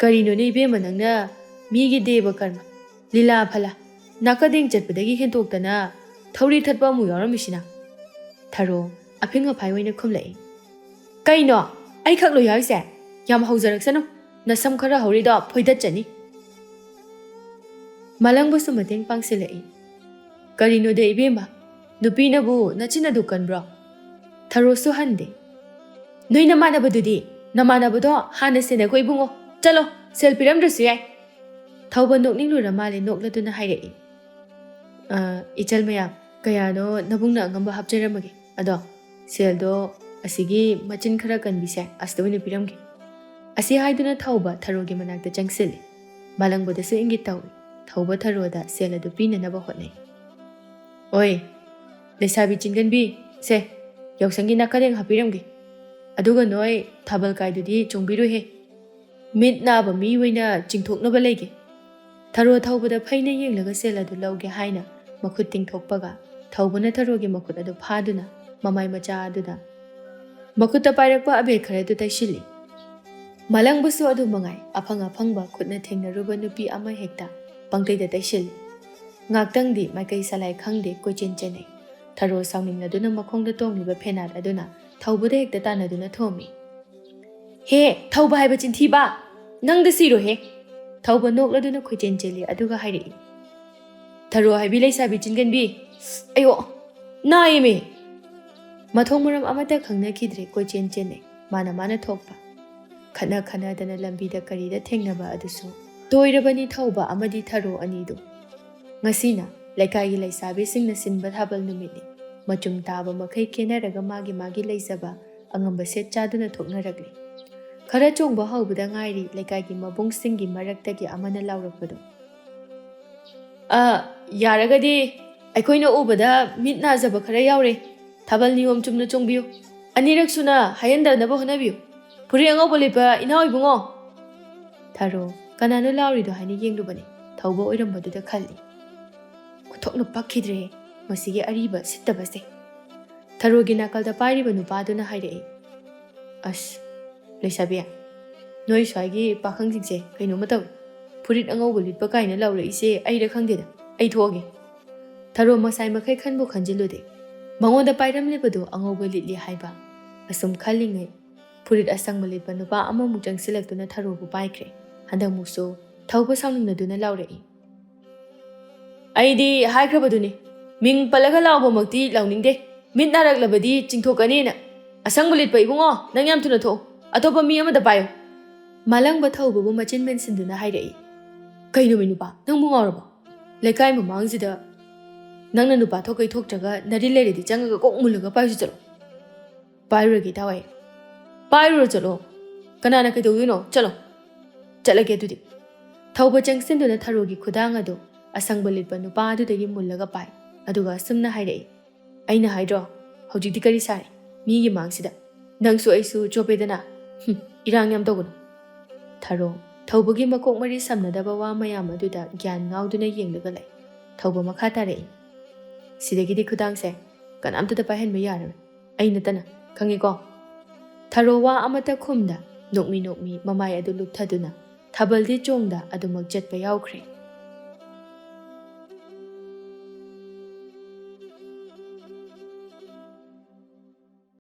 "ꯀꯔꯤꯅꯣꯅꯦ ꯏꯕꯦꯝꯃ, ꯅꯪꯅ ꯃꯤꯒꯤ ꯗꯦꯕ ꯀꯔꯃ, ꯂꯤꯂꯥ ꯐꯂꯥ, ꯅꯥꯀꯗꯦꯡ ꯆꯠꯄꯗꯒꯤ ꯍꯦꯟꯇꯣꯛꯇꯅ ꯊꯧꯔꯤ ꯊꯠꯄ ꯑꯃꯨꯛ ꯌꯥꯎꯔꯝꯃꯤꯁꯤꯅ?" ꯊꯔꯣ ꯑꯐꯤꯡ ꯑꯐꯥꯏ ꯑꯣꯏꯅ ꯈꯨꯝꯂꯛꯏ꯫ "ꯀꯩꯅꯣ? ꯑꯩꯈꯛ ꯂꯣ ꯌꯥꯎꯔꯤꯁꯦ? ꯌꯥꯝ ꯍꯧꯖꯔꯛꯁꯅꯨ꯫ ꯅꯁꯝ ꯈꯔ ꯍꯧꯔꯤꯗꯣ ꯐꯣꯏꯗꯠꯆꯅꯤ꯫" ꯃꯥꯂꯪꯕꯁꯨ ꯃꯇꯦꯡ ꯄꯥꯡꯁꯤꯜꯂꯛꯏ꯫ "ꯀꯔꯤꯅꯣꯗ ꯏꯕꯦꯝꯃ, ꯅꯨꯄꯤꯅꯕꯨ ꯅꯆꯤꯟ ꯑꯗꯨ ꯀꯟꯕ꯭ꯔꯣ?" ꯊꯔꯣꯁꯨ ꯍꯟꯗꯦ꯫ "ꯅꯣꯏ ꯅꯃꯥꯟꯅꯕꯗꯨꯗꯤ? ꯅꯃꯥꯟꯅꯕꯗꯣ ꯍꯥꯟꯅ ꯁꯦꯟꯅꯈꯣ ꯏꯕꯨꯡꯉꯣ꯫ ꯆꯠꯂꯣ, ꯁꯦꯜ ꯄꯤꯔꯝꯗ꯭ꯔꯁꯨ ꯌꯥꯏ꯫" ꯊꯧꯕ ꯅꯣꯛꯅꯤꯡꯂꯨꯔ ꯃꯥꯜꯂꯦ, ꯅꯣꯛꯂꯗꯨꯅ ꯍꯥꯏꯔꯛꯏ, "ꯑ, ꯏꯆꯜ ꯃꯌꯥꯝ, ꯀꯌꯥꯅꯣ ꯅꯕꯨꯡꯅ ꯑꯉꯝꯕ ꯍꯥꯞꯆꯔꯝꯃꯒꯦ꯫ ꯑꯗꯣ ꯁꯦꯜꯗꯣ ꯑꯁꯤꯒꯤ ꯃꯆꯤꯟ ꯈꯔ ꯀꯟꯕꯤꯁꯦ ꯑꯁꯤꯗ ꯑꯣꯏꯅ ꯄꯤꯔꯝꯒꯦ꯫" ꯑꯁꯤ ꯍꯥꯏꯗꯨꯅ ꯊꯧꯕ ꯊꯔꯣꯒꯤ ꯃꯅꯥꯛꯇ ꯆꯪꯁꯤꯜꯂꯤ꯫ ꯃꯥꯂꯪꯕꯗꯁꯨ ꯏꯪꯒꯤꯠ ꯇꯧꯏ꯫ ꯊꯧꯕ ꯊꯔꯣꯗ ꯁꯦꯜ ꯑꯗꯨ ꯄꯤꯅꯅꯕ ꯍꯣꯠꯅꯩ꯫ "ꯑꯣꯏ, ꯂꯩꯁꯥꯕꯤ ꯆꯤꯡꯒꯟꯕꯤ, ꯁꯦ, ꯌꯥꯎꯁꯪꯒꯤ ꯅꯥꯀꯗꯦꯡ ꯍꯥꯞꯄꯤꯔꯝꯒꯦ꯫ ꯑꯗꯨꯒ ꯅꯣꯏ ꯊꯥꯕꯜ ꯀꯥꯏꯗꯨꯗꯤ ꯆꯣꯡꯕꯤꯔꯨꯍꯦ꯫ ꯃꯤꯠ ꯅꯥꯕ ꯃꯤ ꯑꯣꯏꯅ ꯆꯤꯡꯊꯣꯛꯅꯕ ꯂꯩꯒꯦ꯫" ꯊꯔꯣ ꯊꯧꯕꯗ ꯐꯩꯅ ꯌꯦꯡꯂꯒ ꯁꯦꯜ ꯑꯗꯨ ꯂꯧꯒꯦ ꯍꯥꯏꯅ ꯃꯈꯨꯠ ꯇꯤꯡꯊꯣꯛꯄꯒ, ꯊꯧꯕꯅ ꯊꯔꯣꯒꯤ ꯃꯈꯨꯠ ꯑꯗꯨ ꯐꯥꯗꯨꯅ ꯃꯃꯥꯏ ꯃꯆꯥ ꯑꯗꯨꯗ ꯃꯈꯨꯠꯇ ꯄꯥꯏꯔꯛꯄ ꯑꯕꯦꯔ ꯈꯔꯗꯨ ꯇꯩꯁꯤꯜꯂꯤ꯫ ꯃꯂꯪꯕꯁꯨ ꯑꯗꯨ ꯃꯉꯥꯏ, ꯑꯐꯪ ꯑꯐꯪꯕ ꯈꯨꯠꯅ ꯊꯦꯡꯅꯔꯨꯕ ꯅꯨꯄꯤ ꯑꯃ ꯍꯦꯛꯇ ꯄꯪꯇꯩꯗ ꯇꯩꯁꯤꯜꯂꯤ꯫ ꯉꯥꯛꯇꯪꯗꯤ ꯃꯥꯏꯀꯩ ꯁꯂꯥꯏ ꯈꯪꯗꯦ ꯀꯣꯏꯆꯦꯟ ꯆꯦꯟꯅꯩ꯫ ꯊꯔꯣ ꯁꯥꯎꯅꯤꯡꯂꯗꯨꯅ ꯃꯈꯣꯡꯗ ꯇꯣꯡꯂꯤꯕ ꯐꯦꯅꯥꯠ ꯑꯗꯨꯅ ꯊꯧꯕꯗ ꯍꯦꯛꯇ ꯇꯥꯟꯅꯗꯨꯅ ꯊꯣꯝꯃꯤ꯫ "ꯍꯦ, ꯊꯧꯕ ꯍꯥꯏꯕ ꯆꯤꯟꯊꯤꯕ! ꯅꯪꯗ ꯁꯤꯔꯣꯍꯦ!" ꯊꯧꯕ ꯅꯣꯛꯂꯗꯨꯅ ꯈꯣꯏꯆꯦꯟ ꯆꯦꯜꯂꯤ, ꯑꯗꯨꯒ ꯍꯥꯏꯔꯛꯏ, "ꯊꯔꯣ ꯍꯥꯏꯕꯤ ꯂꯩꯁꯥꯕꯤ ꯆꯤꯟꯒꯟꯕꯤ! ꯑꯌꯣ! ꯅꯥꯏꯌꯦꯃꯤ!" ꯃꯊꯣꯡ ꯃꯔꯝ ꯑꯃꯠꯇ ꯈꯪꯅꯈꯤꯗ꯭ꯔꯦ, ꯀꯣꯏꯆꯦꯟ ꯆꯦꯟꯅꯩ, ꯃꯥꯅ ꯃꯥꯅ ꯊꯣꯛꯄ꯫ ꯈꯠꯅ ꯈꯠꯅꯗꯅ ꯂꯝꯕꯤꯗ ꯀꯔꯤꯗ ꯊꯦꯡꯅꯕ ꯑꯗꯨꯁꯨ ꯇꯣꯏꯔꯕꯅꯤ ꯊꯧꯕ ꯑꯃꯗꯤ ꯊꯔꯣ ꯑꯅꯤꯗꯨ꯫ ꯉꯁꯤꯅ ꯂꯩꯀꯥꯏꯒꯤ ꯂꯩꯁꯥꯕꯤꯁꯤꯡꯅ ꯁꯤꯟꯕ ꯊꯥꯕꯜ ꯅꯨꯃꯤꯠꯅꯤ꯫ ꯃꯆꯨꯝ ꯇꯥꯕ ꯃꯈꯩ ꯀꯦꯅꯔꯒ ꯃꯥꯒꯤ ꯃꯥꯒꯤ ꯂꯩꯖꯕ ꯑꯉꯝꯕ ꯁꯦꯠ ꯆꯥꯗꯨꯅ ꯊꯣꯛꯅꯔꯛꯂꯤ꯫ ꯈꯔ ꯆꯣꯡꯕ ꯍꯧꯕꯗ ꯉꯥꯏꯔꯤ ꯂꯩꯀꯥꯏꯒꯤ ꯃꯕꯨꯡꯁꯤꯡꯒꯤ ꯃꯔꯛꯇꯒꯤ ꯑꯃꯅ ꯂꯥꯎꯔꯛꯄꯗꯨ, "ꯑ, ꯌꯥꯔꯒꯗꯤ ꯑꯩꯈꯣꯏꯅ ꯎꯕꯗ ꯃꯤꯠ ꯅꯥꯖꯕ ꯈꯔ ꯌꯥꯎꯔꯦ꯫ ꯊꯥꯕꯜ ꯅꯤꯌꯣꯝ ꯆꯨꯝꯅ ꯆꯣꯡꯕꯤꯌꯨ꯫ ꯑꯅꯤꯔꯛ ꯁꯨꯅ ꯍꯥꯏꯍꯟꯗꯅꯕ ꯍꯣꯠꯅꯕꯤꯌꯨ꯫ ꯐꯨꯔꯤꯠ ꯑꯉꯧꯕ ꯂꯤꯠꯄ ꯏꯅꯥꯎ ꯏꯕꯨꯡꯉꯣ!" ꯊꯔꯣ, ꯀꯅꯥꯅꯣ ꯂꯥꯎꯔꯤꯗꯣ ꯍꯥꯏꯅ ꯌꯦꯡꯂꯨꯕꯅꯤ꯫ ꯊꯧꯕ ꯑꯣꯏꯔꯝꯕꯗꯨꯗ ꯈꯜꯂꯤ꯫ "ꯑꯣꯟꯊꯣꯛꯅ ꯄꯛꯈꯤꯗ꯭ꯔꯦ ꯃꯁꯤꯒꯤ ꯑꯔꯤꯕ ꯁꯤꯠꯇꯕꯁꯦ!" ꯊꯔꯣꯒꯤ ꯅꯥꯀꯜꯗ ꯄꯥꯏꯔꯤꯕ ꯅꯨꯄꯥꯗꯨꯅ ꯍꯥꯏꯔꯛꯏ, "ꯑꯁ, ꯂꯩꯁꯥꯕꯤ, ꯅꯣꯏ ꯁ꯭ꯋꯥꯏꯒꯤ ꯄꯥꯈꯪꯁꯤꯡꯁꯦ ꯀꯩꯅꯣꯝꯃ ꯇꯧꯏ꯫ ꯐꯨꯔꯤꯠ ꯑꯉꯧꯕ ꯂꯤꯠꯄ ꯀꯥꯏꯅ ꯂꯥꯎꯔꯛꯏꯁꯦ ꯑꯩꯔ ꯈꯪꯗꯦꯗ꯫ ꯑꯩ ꯊꯣꯛꯑꯒꯦ꯫" ꯊꯔꯣ ꯃꯁꯥꯏ ꯃꯈꯩ ꯈꯟꯕꯨ ꯈꯟꯖꯤꯜꯂꯨꯗꯦ꯫ ꯃꯉꯣꯟꯗ ꯄꯥꯏꯔꯝꯂꯤꯕꯗꯨ ꯑꯉꯧꯕ ꯂꯤꯠꯂꯤ ꯍꯥꯏꯕ꯫ ꯑꯁꯨꯝ ꯈꯜꯂꯤꯉꯩ ꯐꯨꯔꯤꯠ ꯑꯁꯪꯕ ꯂꯤꯠꯄ ꯅꯨꯄꯥ ꯑꯃꯃꯨꯛ ꯆꯪꯁꯤꯜꯂꯛꯇꯨꯅ ꯊꯔꯣꯕꯨ ꯄꯥꯏꯈ꯭ꯔꯦ꯫ ꯍꯟꯗꯛꯃꯨꯛꯁꯨ ꯊꯧꯕ ꯁꯥꯎꯅꯤꯡꯅꯗꯨꯅ ꯂꯥꯎꯔꯛꯏ, "ꯑꯩꯗꯤ ꯍꯥꯏꯈ꯭ꯔꯕꯗꯨꯅꯤ, ꯃꯤꯡ ꯄꯜꯂꯒ ꯂꯥꯎꯕꯃꯛꯇꯤ ꯂꯥꯎꯅꯤꯡꯗꯦ꯫ ꯃꯤꯠ ꯅꯥꯔꯛꯂꯕꯗꯤ ꯆꯤꯡꯊꯣꯛꯀꯅꯤꯅ꯫ ꯑꯁꯪꯕ ꯂꯤꯠꯄ ꯏꯕꯨꯡꯉꯣ, ꯅꯪ ꯌꯥꯝ ꯊꯨꯅ ꯊꯣꯛꯎ꯫ ꯑꯇꯣꯞꯄ ꯃꯤ ꯑꯃꯗ ꯄꯥꯏꯌꯨ꯫" ꯃꯥꯂꯪꯕ ꯊꯧꯕꯕꯨ ꯃꯆꯤꯟ ꯃꯦꯟꯁꯤꯟꯗꯨꯅ ꯍꯥꯏꯔꯛꯏ, "ꯀꯩꯅꯣꯃꯤ ꯅꯨꯄꯥ, ꯅꯪꯕꯨ ꯉꯥꯎꯔꯕꯣ? ꯂꯩꯀꯥꯏ ꯃꯃꯥꯡꯁꯤꯗ ꯅꯪꯅ ꯅꯨꯄꯥ ꯊꯣꯛꯀꯩ ꯊꯣꯛꯇ꯭ꯔꯒ ꯅꯔꯤꯜ ꯂꯩꯔꯗꯤ ꯆꯪꯉꯒ ꯀꯣꯛ ꯃꯨꯜꯂꯒ ꯄꯥꯏꯔꯨꯁꯤ ꯆꯠꯂꯣ꯫" "ꯄꯥꯏꯔꯨꯔꯒꯦ ꯏꯇꯥꯎ ꯑꯩ꯫" "ꯄꯥꯏꯔꯨꯔꯣ ꯆꯠꯂꯣ꯫ ꯀꯅꯥꯅ ꯀꯩꯗꯧꯗꯣꯏꯅꯣ? ꯆꯠꯂꯣ꯫" "ꯆꯠꯂꯒꯦ ꯑꯗꯨꯗꯤ꯫" ꯊꯧꯕ ꯆꯪꯁꯤꯟꯗꯨꯅ ꯊꯔꯣꯒꯤ ꯈꯨꯗꯥꯡ ꯑꯗꯨ ꯑꯁꯪꯕ ꯂꯤꯠꯄ ꯅꯨꯄꯥ ꯑꯗꯨꯗꯒꯤ ꯃꯨꯜꯂꯒ ꯄꯥꯏ꯫ ꯑꯗꯨꯒ ꯑꯁꯨꯝꯅ ꯍꯥꯏꯔꯛꯏ, "ꯑꯩꯅ ꯍꯥꯏꯗ꯭ꯔꯣ, ꯍꯧꯖꯤꯛꯇꯤ ꯀꯔꯤ ꯁꯥꯔꯦ ꯃꯤꯒꯤ ꯃꯥꯡꯁꯤꯗ? ꯅꯪꯁꯨ ꯑꯩꯁꯨ ꯆꯣꯞꯄꯦꯗꯅ꯫ ꯍꯨꯝ, ꯏꯔꯥꯡ ꯌꯥꯝ ꯇꯧꯒꯅꯨ꯫" ꯊꯔꯣ, ꯊꯧꯕꯒꯤ ꯃꯀꯣꯛ ꯃꯔꯤ ꯁꯝꯅꯗꯕ ꯋꯥ ꯃꯌꯥꯝ ꯑꯗꯨꯗ ꯒ꯭ꯌꯥꯟ ꯉꯥꯎꯗꯨꯅ ꯌꯦꯡꯂꯒ ꯂꯩ꯫ ꯊꯧꯕ ꯃꯈꯥ ꯇꯥꯔꯛꯏ꯫ "ꯁꯤꯗꯒꯤꯗꯤ ꯈꯨꯗꯥꯡꯁꯦ ꯀꯅꯥꯝꯇꯗ ꯄꯥꯏꯍꯟꯕ ꯌꯥꯔꯔꯣꯏ, ꯑꯩ ꯅꯠꯇꯅ, ꯈꯪꯉꯤꯀꯣ?" ꯊꯔꯣ ꯋꯥ ꯑꯃꯠꯇ ꯈꯨꯝꯗ ꯅꯣꯛꯃꯤ ꯅꯣꯛꯃꯤ ꯃꯃꯥꯏ ꯑꯗꯨ ꯂꯨꯞꯊꯗꯨꯅ ꯊꯥꯕꯜꯗꯤ ꯆꯣꯡꯗ ꯑꯗꯨꯃꯛ ꯆꯠꯄ ꯌꯥꯎꯈ꯭ꯔꯦ꯫